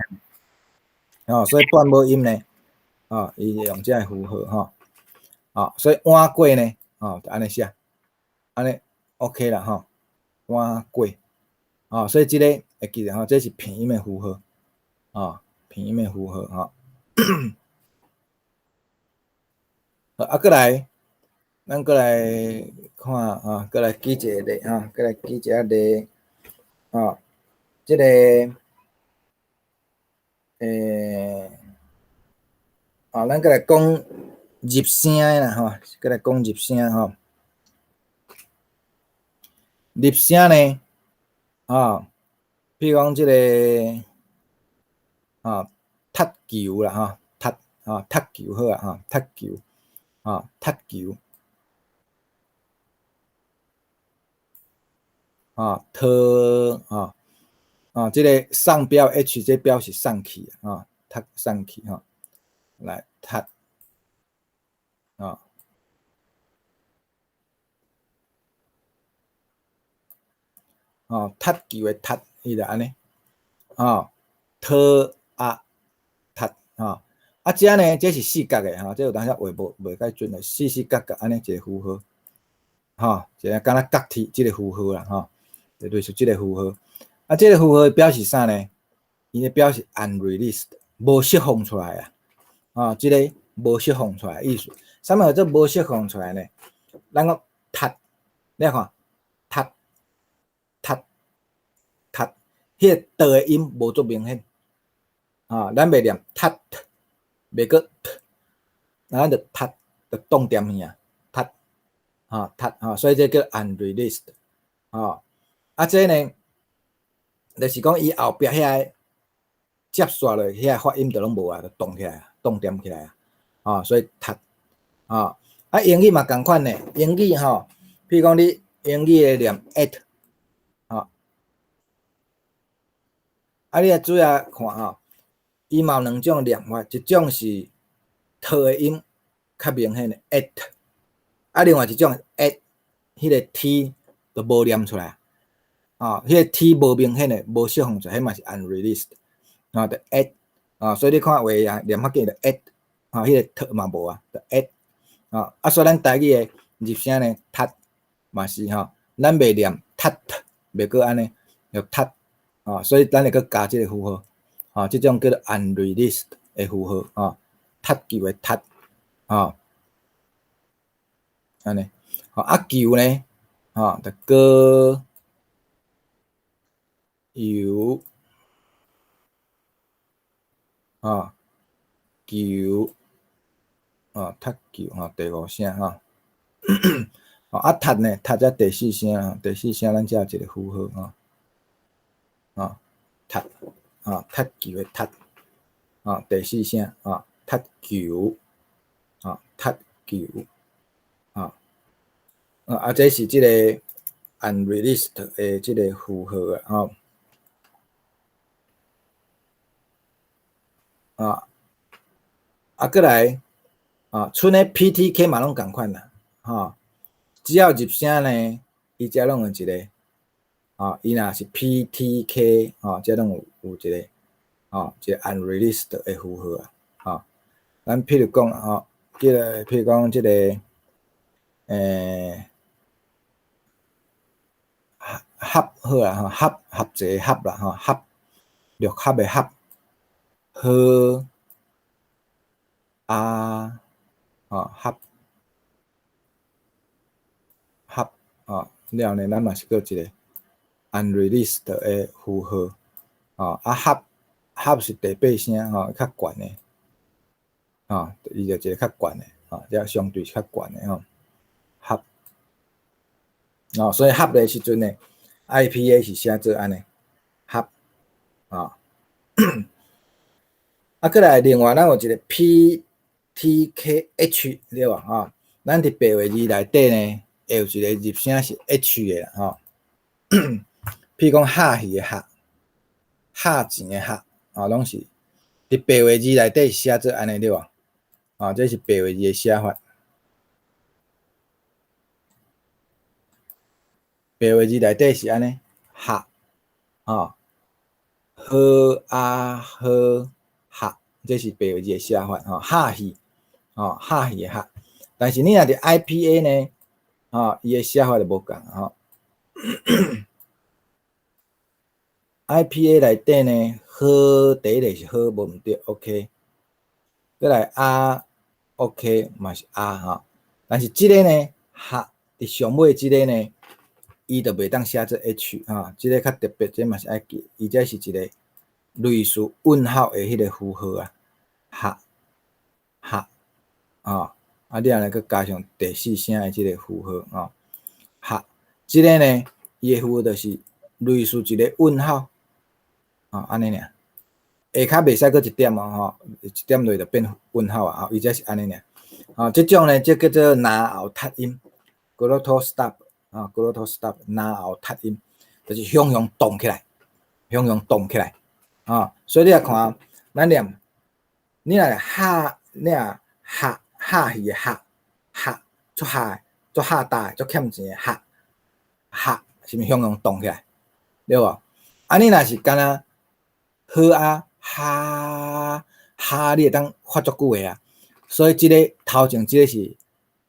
哦，所以半母音呢，啊，伊用這个符號吼，啊，所以碗粿呢，哦，就按呢寫，按呢 OK 啦吼，碗粿，啊，所以這個會記得吼，這是拼音的符號，啊，拼音的符號吼。啊，閣來，咱閣來看啊，閣來舉一個例哈，閣來舉一個例，啊，這個，啊，咱閣來講入聲的啦吼，閣來講入聲吼。入聲呢，啊，比如講這個，啊，踢球啦吼，踢啊，踢球好啊，吼，踢球，啊，踢球，啊，特啊，啊，這個上標 H 這表示送去啊，踢送去吼，來踢，啊，哦，踢球的踢，伊就按呢，啊，特啊，踢，啊，啊，這呢，這是四角的吼，這有當時畫無袂介準的，四四角角按呢一個符號，吼，一個敢若角鐵這個符號啦，吼，就類似這個符號。啊，這個符號表示啥呢？伊咧表示 unreleased，無釋放出來啊，啊，這個無釋放出來意思。啥物叫做無釋放出來呢？咱講踢，你看，踢，踢，踢，彼個 t 的音無足明顯，啊，咱袂念踢，袂閣 t，咱就踢，就擋恬去啊，踢，啊，踢，啊，所以這叫 unreleased，啊，啊，這呢，就是講伊後壁遐個接煞落遐個發音就攏無啊，就擋起來，擋恬起來啊，啊，所以踢，啊，啊，英語嘛仝款呢，英語吼，譬如講你英語的念 at，啊，啊，你愛注意看吼，伊嘛有兩種念法，一種是 t 的音較明顯的 at，啊，另外一種 at，彼個 t 就無念出來，啊，彼個 t 無明顯的，無釋放出來，彼嘛是 unreleased，啊，就 at，啊，所以你看話啊，念較緊就 at，啊，彼個 t 嘛無啊，就 at，啊，啊，所以咱台語的入聲呢，踢嘛是吼，咱袂念踢，袂閣按呢，就踢，啊，所以咱會閣加這個符號，啊，這種叫做 unreleased 的符號，啊，踢球的踢，啊，按呢，啊，球呢，啊，就閣油，啊，球，啊，踢球，吼，第五聲吼，啊，踢呢，踢才第四聲，第四聲咱才有一個符號，吼，啊，踢，啊，踢球的踢，啊，第四聲，啊，踢球，啊，踢球，啊，啊，這是這個 unreleased 的這個符號啊，吼，啊，啊，閣來，啊，賰咧 PTK 嘛攏仝款啦，吼，只要入聲呢，伊遮攏有一個，啊，伊若是 PTK，吼，遮攏有一個，吼，一個 unreleased 的符號啊，吼，咱譬如講，吼，這個譬如講這個，合好啊，吼，合合齊合啦，吼，合六合的合，好，啊，吼，合，合，吼，了後呢，咱嘛是閣一個 unreleased 的符號，吼，啊，合合是第八聲，吼，較懸的，吼，伊就一個較懸的，吼，這相對是較懸的吼，合，哦，所以合的時陣呢，IPA 是寫做按呢，合，啊，啊，閣來另外咱有一個 PTKH 對無吼？咱佇白話字內底呢，會有一個入聲是 H 的吼，譬如講合魚的合，合錢的合，啊，攏是佇白話字內底寫做按呢對無？啊，這是白話字的寫法。白話字內底是按呢，合，吼，呵啊呵合，這是白話字的寫法吼，合戲，吼，合戲的合。但是你若佇 IPA 呢，吼，伊的寫法就無仝吼。IPA 內底呢，呵第一个是呵，無毋對，OK。閣來啊，OK 嘛是啊吼。但是這个呢，合佇上尾這个呢，伊就袂當寫做 H 吼，這个較特別，這嘛是愛記，伊這是一個類似問號的彼個符號啊，合合，吼，啊你按呢閣加上第四聲的這個符號吼，合，這個呢，伊的符號就是類似一個問號，吼，按呢爾，下跤袂使閣一點哦，吼，一點落就變問號啊，吼，伊這是按呢爾，吼，這種呢，這叫做嚨喉塞音，glottal stop。啊，glottal stop，嚨喉塞音，就是雄雄動起來，雄雄動起來，啊，所以你來看，咱念，你若哈，你若哈哈戲的哈，哈，足哈，足哈大，足欠錢的哈，哈，是毋是雄雄動起來？對無？啊，你若是敢若好啊，哈哈，你會當發足久的啊，所以這个頭前這个是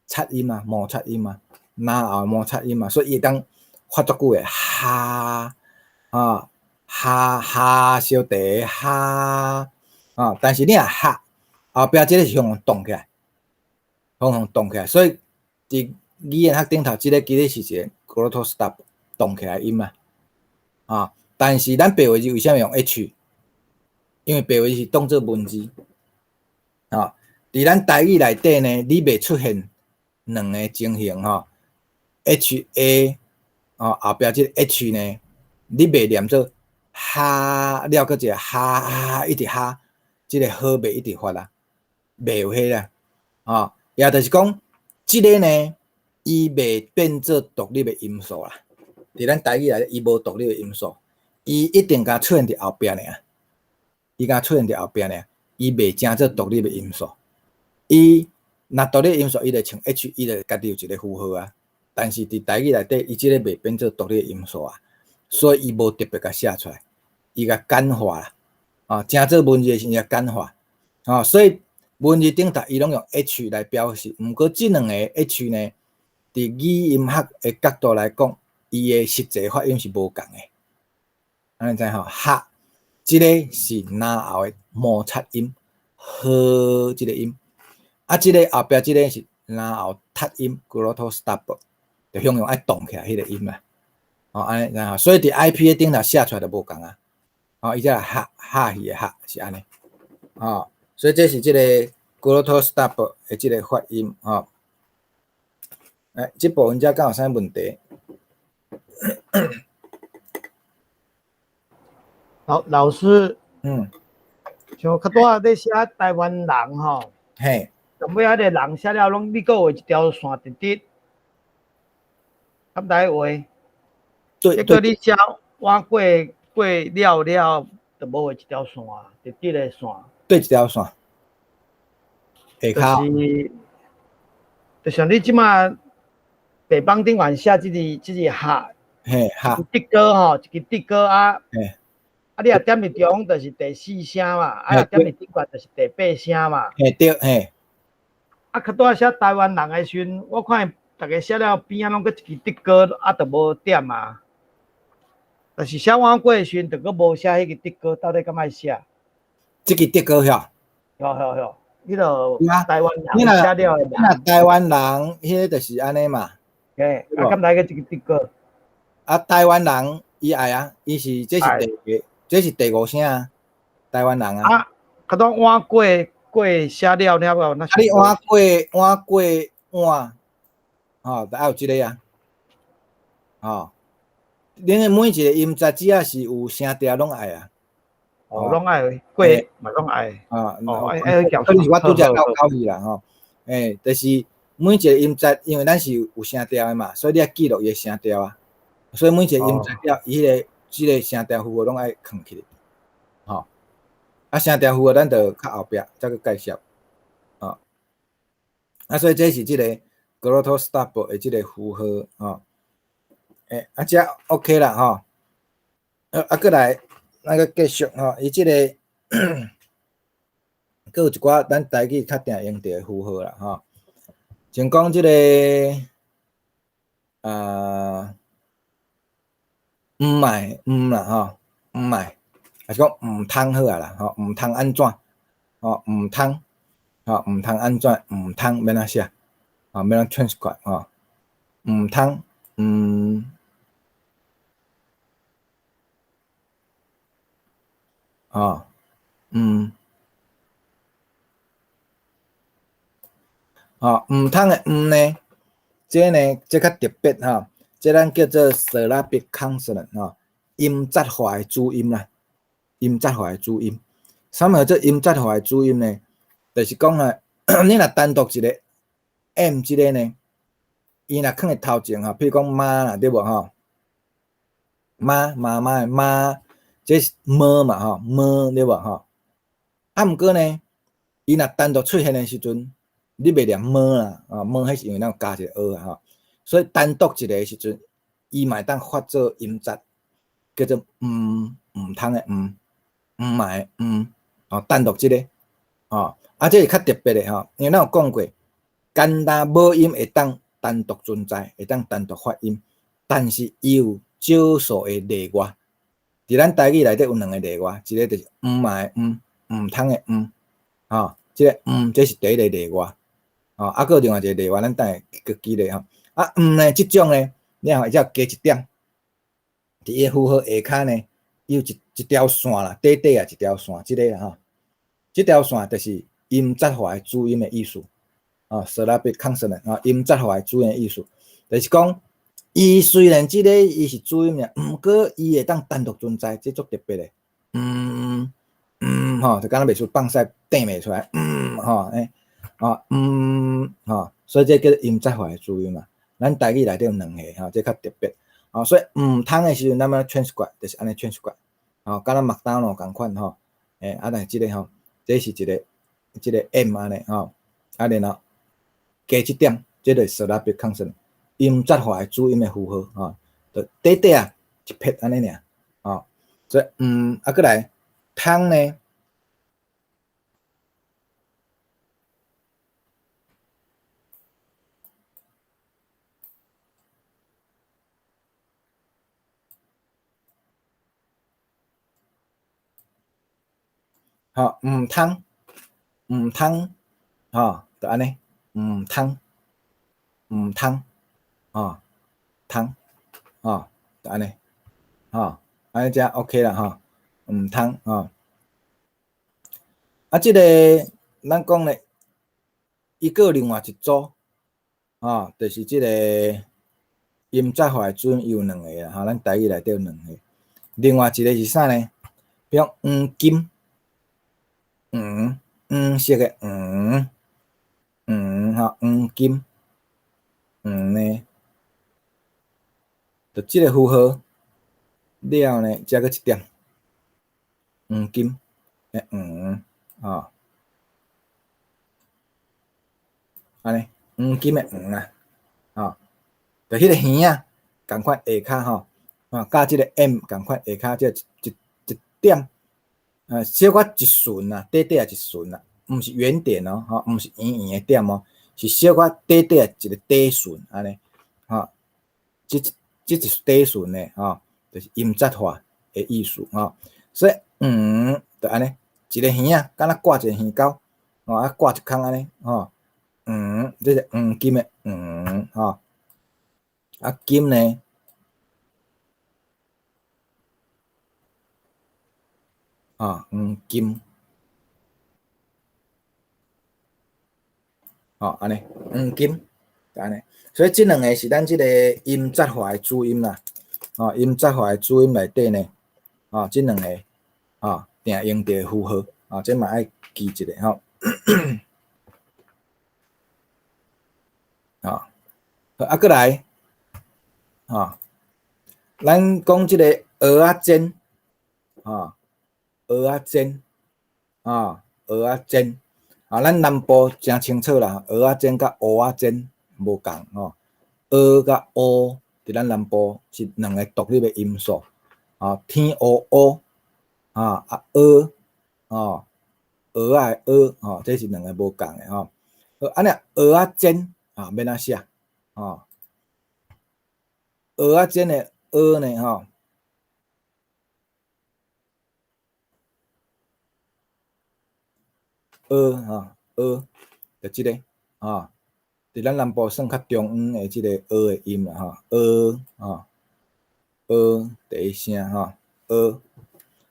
擦音啊，摩擦音啊。嚨喉摩擦音嘛，所以伊會當發足久的哈啊哈哈小弟哈啊，但是你若哈後壁這个是向動起來，向動起來，所以佇語言學頂頭，這个其實是一個 glottal stop 動起來音啊，啊，但是咱白話字為啥物用 H？因為白話字是當做文字啊，佇咱台語內底呢，你袂出現兩个情形吼。H A 哦，後壁這個 H 呢，你袂念做哈了，閣一個哈哈一直哈，這個呵袂一直發啊，袂有彼啦，吼，也就是講，這个呢，伊袂變做獨立的音素啦。佇咱台語內底，伊無獨立的音素，伊一定共出現佇後壁爾，伊共出現佇後壁爾，伊袂成做獨立的音素。伊若獨立音素，伊就像 H，伊就家己有一個符號啊。但是佇台語內底，伊這个袂變做獨立的音素啊，所以伊無特別共寫出來，伊共簡化啦，啊，成做文字的時陣伊簡化，啊，所以文字頂頭伊攏用 H 來表示。毋過這兩個 H 呢，佇語音學的角度來講，伊的實際發音是無仝的。按呢知吼？哈，這个是嚨喉的摩擦音，呵，這个音，啊，這个後壁這个是嚨喉塞音，glottal stop。就雄雄愛動起來彼个音啊，哦，按呢，所以佇 IPA 頂頭寫出來就無仝啊，哦，伊這哈哈戲的哈是按呢，哦，所以這是這个 glottal stop 的這个發音，吼。來，這部分遮敢有啥問題？老師，像較拄仔咧寫台灣人吼，上尾彼个人寫了攏你閣畫一條線直直。敢來畫？對。結果你寫碗過過了了，就無畫一條線，直直的線。對一條線。下跤。就是，就像你這馬白板頂懸寫這个哈，嘿哈。的哥吼，一个的哥啊。啊，你若點佇中就是第四聲嘛，啊，若點佇頂懸就是第八聲嘛。嘿對嘿。啊，較拄仔寫台灣人的時陣，我看逐家寫了邊仔攏閣一支的哥，啊，就無點啊。但是寫碗粿的時陣，就閣無寫彼个的哥，到底敢愛寫？這支的哥遐？有有有，彼落台灣人寫了的。你若台灣人，彼个就是按呢嘛。嘿，啊，敢來閣一支的哥？啊，台灣人伊愛啊，伊是這是第，這是第五聲啊，台灣人啊。啊，較當碗粿粿寫了了後，啊，你碗粿碗粿碗，吼，就愛有這个啊，吼，恁的每一個音節只要是有聲調，攏愛啊。哦，攏愛粿嘛攏愛。啊，哦，愛愛可能是我拄才搞搞去啦吼，欸，就是每一個音節，因為咱是有聲調的嘛，所以你愛記錄伊的聲調啊。所以每一個音節了，伊彼個這个聲調符號攏愛囥起來，吼。啊，聲調符號咱就較後壁再閣介紹，啊。啊，所以這是這个 glottal stop 的這个符號，吼。欸，啊，這 OK 啦吼。啊，閣來，咱閣繼續吼，伊這個，閣有一寡咱台語較定用著的符號啦吼。像講這個，啊，毋愛毋啦吼，毋愛，還是講毋通好啊啦吼，毋通按怎，吼，毋通，吼，毋通按怎，毋通欲按怎寫，啊，欲按怎 transcribe 吼，毋通，毋。哦，哦，毋通的毋呢，這呢，這較特別吼，這咱叫做 syllabic consonant 吼，音節化的主音啦，音節化的主音。啥物叫做音節化的主音呢？就是講啊，你若單獨一個 m 這個呢，伊若囥佇頭前吼，譬如講媽啦，對無吼？媽，媽媽的媽。這是麼嘛吼，麼對無吼？啊，毋過呢，伊若單獨出現的時陣，你袂念麼啦，啊，麼彼是因為咱有加一個 ㄜ 啊吼，所以單獨一個的時陣，伊嘛會當發做音節，叫做毋毋通的毋，毋愛的毋，哦，單獨這個，哦，啊，這是較特別的吼，因為咱有講過，簡單母音會當單獨存在，會當單獨發音，但是伊有少數的例外。佇咱台語內底有兩個例外，一個就是毋愛的毋，毋通的毋，吼，這個毋，這是第一個例外，吼，啊，閣有另外一個例外，咱等下閣舉例吼。啊，毋呢，這種呢，你看會才加一點，佇伊的符號下跤呢，伊有一一條線啦，短短啊一條線，這個啦吼，這條線就是音節化的主音的意思，哦，syllabic consonant，吼，音節化的主音的意思，就是講。伊雖然這個伊是主音爾，毋過伊會當單獨存在，這足特別的。嗯嗯吼，就敢若袂輸放屎彈袂出來，嗯吼，欸，吼嗯吼，所以這叫做音節化的主音嘛。咱台語內底有兩個吼，這較特別。吼，所以毋通的時陣，咱欲 transcribe 就是按呢 transcribe，吼，敢若麥當勞仝款吼，欸，啊，但是這個吼，這是一個這個 M 按呢吼，啊，然後加這點，這就是 syllabic consonant。音節化的主音的符號，吼，就短短啊一撇按呢爾，吼，所以啊，閣來通呢，吼，毋通，毋通，吼，就按呢，毋通，毋通。吼，通，吼，就按呢，吼，按呢才 OK 啦吼，毋通吼。啊，這個咱講咧，伊閣有另外一組，吼，就是這個音節化的主音有兩個啦，吼，咱台語內底有兩個。另外一個是啥呢？比如黃金，黃，黃色的黃，黃吼，黃金，黃呢？就這個符號了呢，才閣一點黃金的黃，吼，按呢黃金的黃啊，吼，就彼個耳仔仝款下跤吼，啊，佮這個 M 仝款下跤這一一點，啊，小可一寸啊，短短啊一寸啊，毋是圓點哦，吼，毋是圓圓的點哦，是小可短短啊一個短寸按呢，吼，這這一短寸的吼，就是音節化的意思吼，所以黃就按呢，一個耳仔，敢若掛一個耳鈎，吼啊掛一空按呢，吼，黃，這是黃金的黃，吼，啊金呢，啊黃金，吼按呢，黃金，就按呢，所以這兩個是咱這個音節化的主音啦，吼，音節化的主音內底呢，吼，這兩個，吼，定用著的符號，啊，這嘛愛記一下吼。吼，啊，閣來，吼，咱講這個蚵仔煎，吼，蚵仔煎，吼，蚵仔煎，啊，咱南部誠清楚啦，蚵仔煎佮烏仔煎無仝吼，蚵佮烏，佇咱南部是兩个獨立的音素，啊，天烏烏，啊啊蚵，哦，蚵仔的蚵，吼，這是兩个無仝的吼。好，按呢蚵仔煎啊，欲按怎寫？吼，蚵仔煎的蚵呢，吼，蚵吼，蚵，就這个，吼。佇咱南部算較中央的這個蚵的音啦，吼，蚵，吼，蚵第一聲，吼，蚵，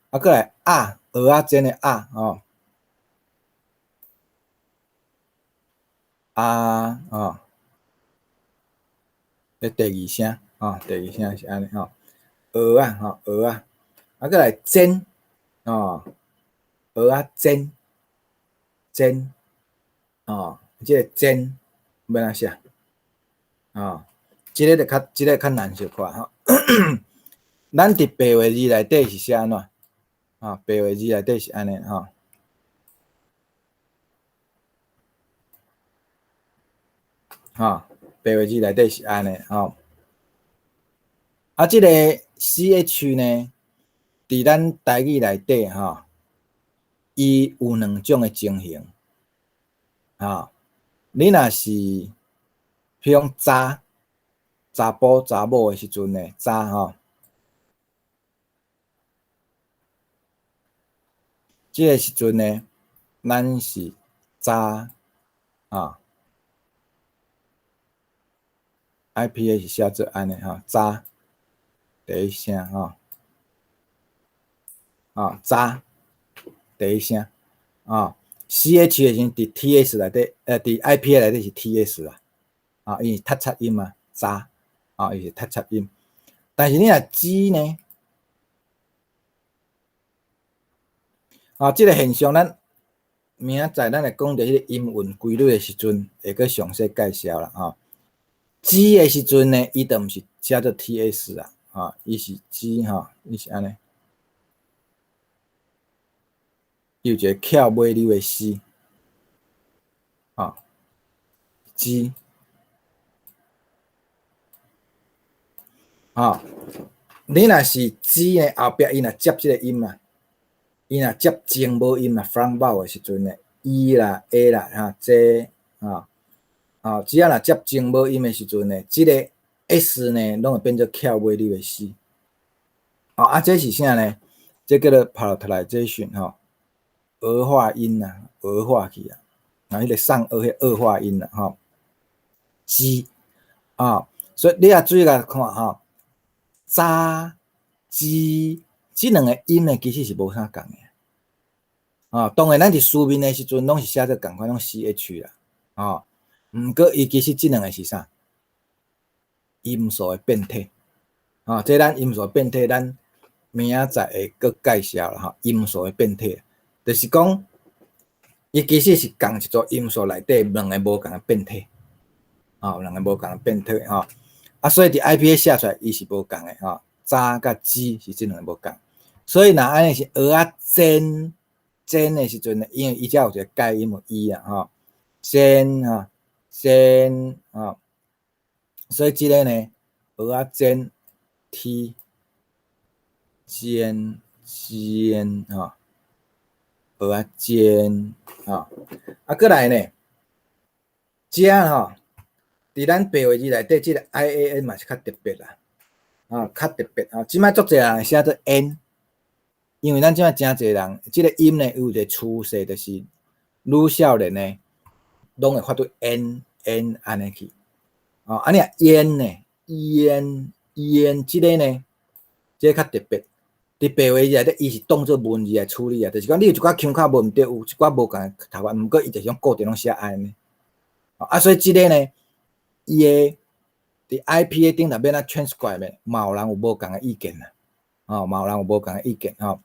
啊，閣來鴨，蚵仔煎的鴨，吼，鴨，吼，這第二聲，吼，第二聲是按呢，吼，蚵仔，吼，蚵仔，啊，閣來煎，吼，蚵仔煎，煎，吼，這个煎。欲按怎寫？哦，這个就較，這个較難小可吼。咱佇白話字內底是寫按怎？啊，白話字內底是按呢吼。吼，白話字內底是按呢吼。啊，這个 CH 呢，佇咱台語內底吼，伊有兩種的情形，吼。你若是，彼如講查查埔查某的時陣呢，查吼，這个時陣呢，咱是查啊，IPA 是寫做按呢吼，查第一聲吼，啊查第一聲啊。CH 的時陣，佇 TS 內底，佇 IPA 內底是 TS 啦，啊，伊是踢擦音啊，查，啊，伊是踢擦音。但是你若 G 呢？啊，這个現象咱明仔載咱會講著彼个音韻規律的時陣，會閣詳細介紹啦，吼。G 的時陣呢，伊就毋是寫做 TS 啊，啊，伊是 G 吼，伊是按呢。伊有一个翹尾溜的 C，啊，G，啊，你若是 G 的後壁，伊若接這个音啊，伊若接前母音啊，front vowel 的時陣呢，E 啦、A 啦、哈、J 啊，啊，只要若接前母音的時陣呢，這个 S 呢，攏會變做翹尾溜的 C，啊，啊，這是啥呢？這叫做 palatalization 吼。兒化音啊，兒化去啊，啊，彼个上顎彼兒化音啦，吼，G 啊，所以你也注意來看吼，查、支這兩个音呢，其實是無啥仝的，啊，當然咱佇書面的時陣，攏是寫做仝款，攏 CH 啦，啊，毋過伊其實這兩个是啥？音素的變體，啊，這咱音素變體，咱明仔載會閣介紹啦，吼，音素的變體。就是講，伊其實是仝一組音素內底兩个無仝的變體，吼，兩個無仝的變體吼。啊，所以佇 IPA 寫出來，伊是無仝的吼，查佮支是這兩个無仝。所以若按呢是蚵仔煎煎的時陣呢，因為伊遮有一个介音有 E 啊，吼，煎吼，煎吼，所以這个呢，蚵仔煎 T 煎煎吼。蚵仔煎，吼，啊，閣來呢，遮吼，佇咱白話字內底，這个 I A N 嘛是較特別啦，啊，較特別啊。這擺足濟人寫做 N，因為咱這擺誠濟人，這个音呢有一个趨勢，就是愈少年呢，攏會發做 N N 按呢去，哦，啊，你若煙呢，煙煙，這个呢，這个較特別。佇白話字內底，伊是當做文字來處理啊，就是講你有一寡腔口無毋對，有一寡無仝讀法，毋過伊就是講固定攏寫按呢。啊，所以這个呢，伊的佇 IPA 頂頭欲按怎 transcribe 的，嘛有人有無仝的意見啦。哦，嘛有人有無仝的意見吼。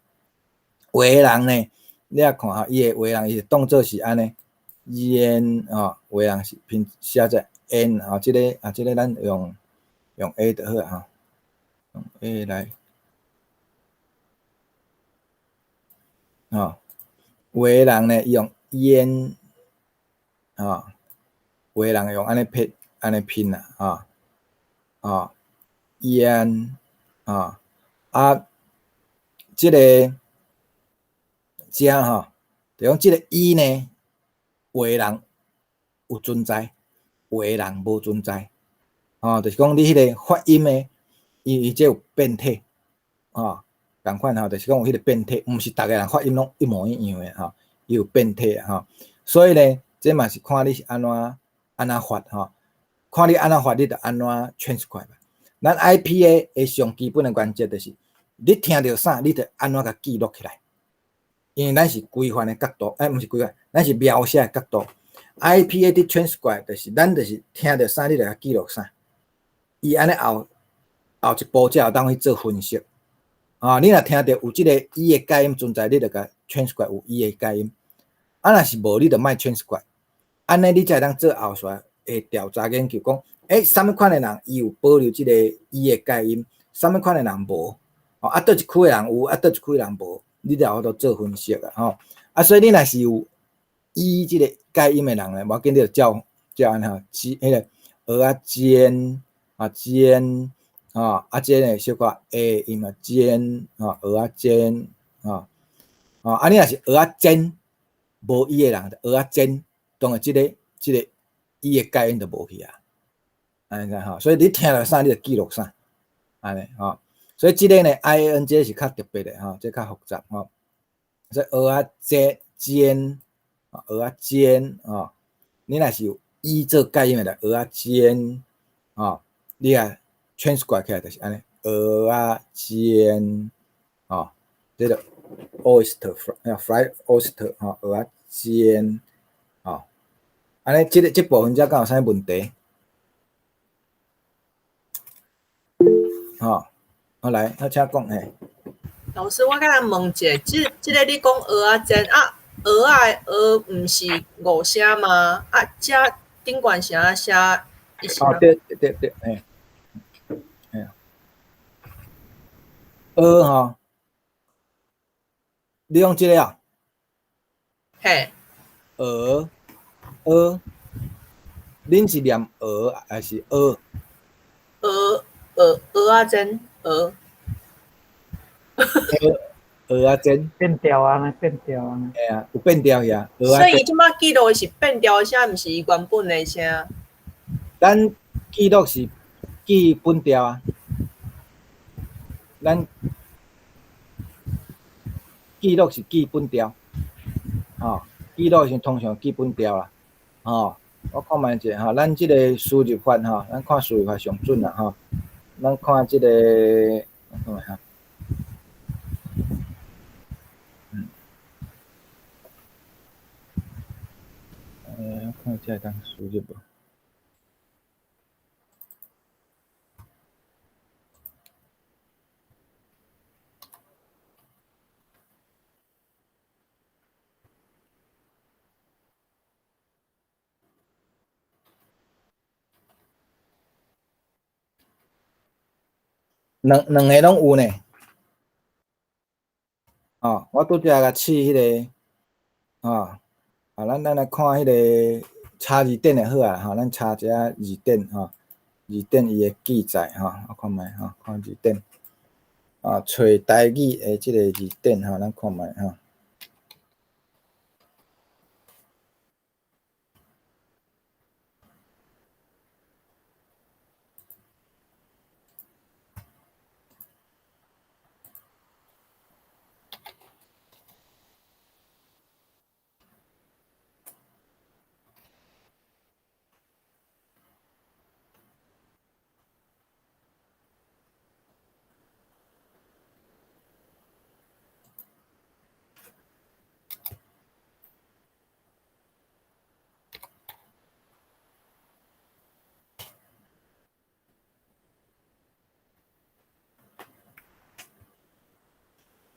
有的人呢，你也看吼，伊的有的人伊是當做是按呢，煙吼，有的人是拼寫做 N 吼，這个啊，這个咱用 A 就好啊，吼，用 A 來。吼，有的人呢，伊用煙，吼，有的人用按呢拼，按呢拼啦，吼，吼，煙啊，啊，這個遮吼，就講這個 E 呢，有的人有存在，有的人無存在，吼，就是講你彼個發音的，伊這有變體，吼，仝款吼，就是講有彼個變體，毋是逐個人發音攏一模一樣的吼，伊有變體吼，所以呢，這嘛是看你是按怎按怎發吼，看你按怎發，你就按怎 transcribe。咱 IPA 的上基本的原則就是，你聽著啥，你就按怎共記錄起來。因為咱是規範的角度，欸，毋是規範，咱是描寫的角度。IPA 佇 transcribe 就是咱就是聽著啥，你就共記錄啥。伊按呢後後一步才會當去做分析。啊，你若聽著有這個 E 的介音存在，你就共 transcribe 有 E 的介音。啊，若是無，你就莫 transcribe。按呢，你才會當做後續的調查研究，講，欸，啥物款的人伊有保留這個 E 的介音，啥物款的人無？哦，啊，佗一區的人有，啊，佗一區的人無，你才有法度做分析啊，吼。啊，所以你若是有 E 這個介音的人咧，無要緊，你就照照按呢吼，尖彼個蚵仔煎啊煎啊，啊，這個小可 A 音啊煎啊，蚵仔煎啊啊，啊，你若是蚵仔煎無 E 的人，蚵仔煎，當然這個這個 E 的介音就無去啊，按呢吼，所以你聽著啥，你就記錄啥，按呢吼。所以這個呢，I A N 這是較特別的吼，這較複雜吼。所以蚵仔煎煎，蚵仔煎吼，你若是有 E 做介音的，蚵仔煎吼，你啊 transcribe 起來就是按呢，蚵仔煎吼，這個 oyster fried oyster 吼，蚵仔煎吼，按呢，這個這部分遮敢有啥物問題？吼，好來，好請講嘿。老師，我佮人問一下，這這个你講蚵仔煎啊，蚵仔的蚵毋是五聲嗎？啊，這頂懸是按怎寫一聲？哦，對對對，嘿，嘿，蚵吼，你講這个啊？嘿。蚵，蚵，恁是念蚵還是蚵？蚵，蚵，蚵仔煎，蚵。蚵仔煎變調啊，變調啊。嘿啊，有變調去啊。所以伊這擺記錄的是變調的聲，毋是伊原本的聲。咱記錄是記本調啊。咱記錄是記本調，吼，記錄是通常記本調啦，吼。我看覓一下吼，咱這個輸入法吼，咱看輸入法上準啦吼。咱看這個，我看覓哈。欸，我看這會當輸入無？兩兩个攏有呢。哦，我拄才共試彼個，哦，啊，咱咱來看彼個查字典就好啊，吼，咱查一下字典吼，字典伊的記載吼，我看覓吼，看字典，啊，揣台語的這個字典吼，咱看覓吼。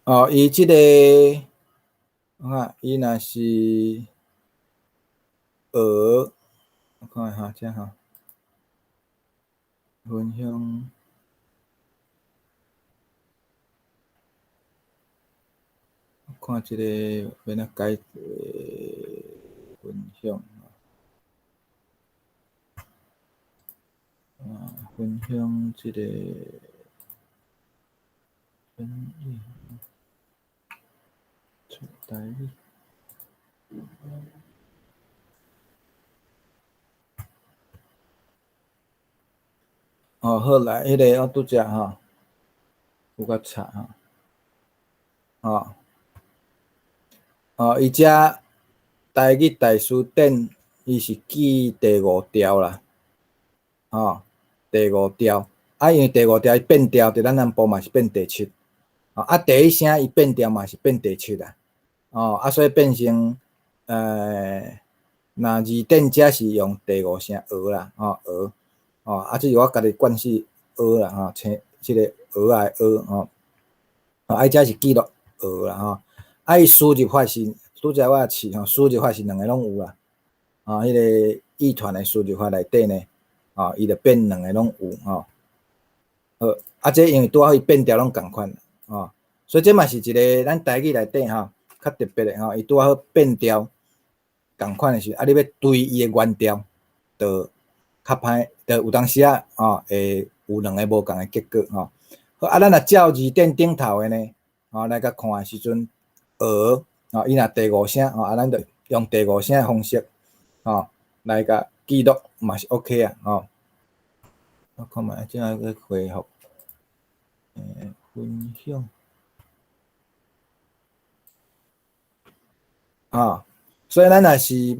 哦，伊這個，我看伊若是蚵，我看下這吼，分享，看這個欲按怎改分享，啊。分享這個分享出台語。哦，好來，彼个我拄才吼，有較差吼，哦，哦，伊遮台語大辭典，伊是記第五調啦，吼，第五調，啊，因為第五調伊變調，佇咱南部嘛是變第七，哦，啊，第一聲伊變調嘛是變第七啊，哦，啊，所以變成，若字典遮是用第五聲蚵啦，吼，蚵。哦，啊，這是我家己慣勢蚵啦，吼，青這個蚵仔的蚵吼，啊，伊遮是記錄蚵啦，吼，啊，伊輸入法是拄才我試吼，輸入法是兩个攏有啦，啊，彼个語團的輸入法內底呢，哦，伊就變兩个攏有吼，好，啊，這因為拄好伊變調攏仝款，哦，所以這嘛是一个咱台語內底吼較特別的吼，伊拄好變調仝款的時陣，啊，你欲對伊的原調，就較歹，就有當時仔吼會有兩个無仝的結果吼。好，啊，咱若照字典頂頭的呢，吼來共看的時陣，蚵，吼伊若第五聲，吼啊，咱就用第五聲的方式，吼來共記錄嘛是 OK 啊，吼。我看覓，這下閣恢復，分享，啊，所以咱若是欲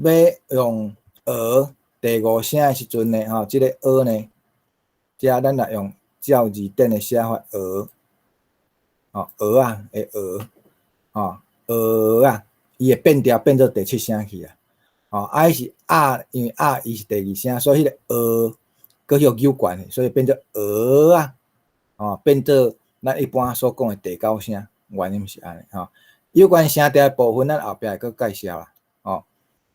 用蚵第五聲的時陣呢，吼，這个蚵呢，遮咱若用照字典的寫法，蚵，吼，蚵仔的蚵，吼，蚵仔，伊會變調變做第七聲去啊，吼，啊，伊是啊，因為啊伊是第二聲，所以彼个蚵閣予扭懸，所以變做蚵仔，吼，變做咱一般所講的第九聲，原因是按呢，吼。有關聲調的部分，咱後壁會閣介紹啦，吼。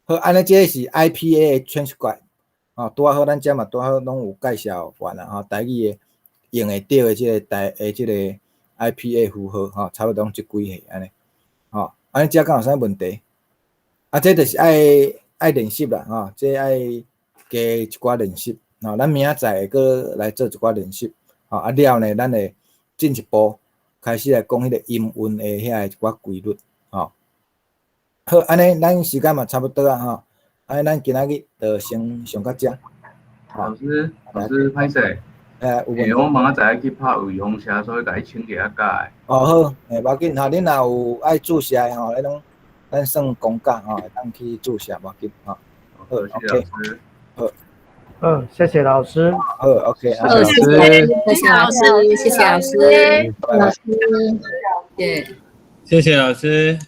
好，按呢，這个是 IPA 的 transcribe，吼，拄仔好，咱遮嘛拄仔好攏有介紹完啦，吼，台語的用會著的這个台的這个 IPA 符號，吼，差不多攏這幾個按呢，吼，按呢遮敢有啥問題？啊，這就是愛愛練習啦，吼，這愛加一寡練習，吼，咱明仔載會閣來做一寡練習，吼，啊了呢，咱會進一步開始來講彼个音韻的遐个一寡規律，吼。好，按呢，咱時間嘛差不多啊，吼，按呢，咱今仔日就先上到遮。老師，老師，歹勢。欸，有問題。我明仔載愛去拍預防射，所以共你請假較。哦好，欸，無要緊吼，恁若有愛注射的吼，彼攏咱算公假吼，會當去注射，無要緊吼。好，OK。好。嗯，謝謝老師。好，OK。好，謝謝，謝謝老師，謝謝老師，老師，謝謝謝老師。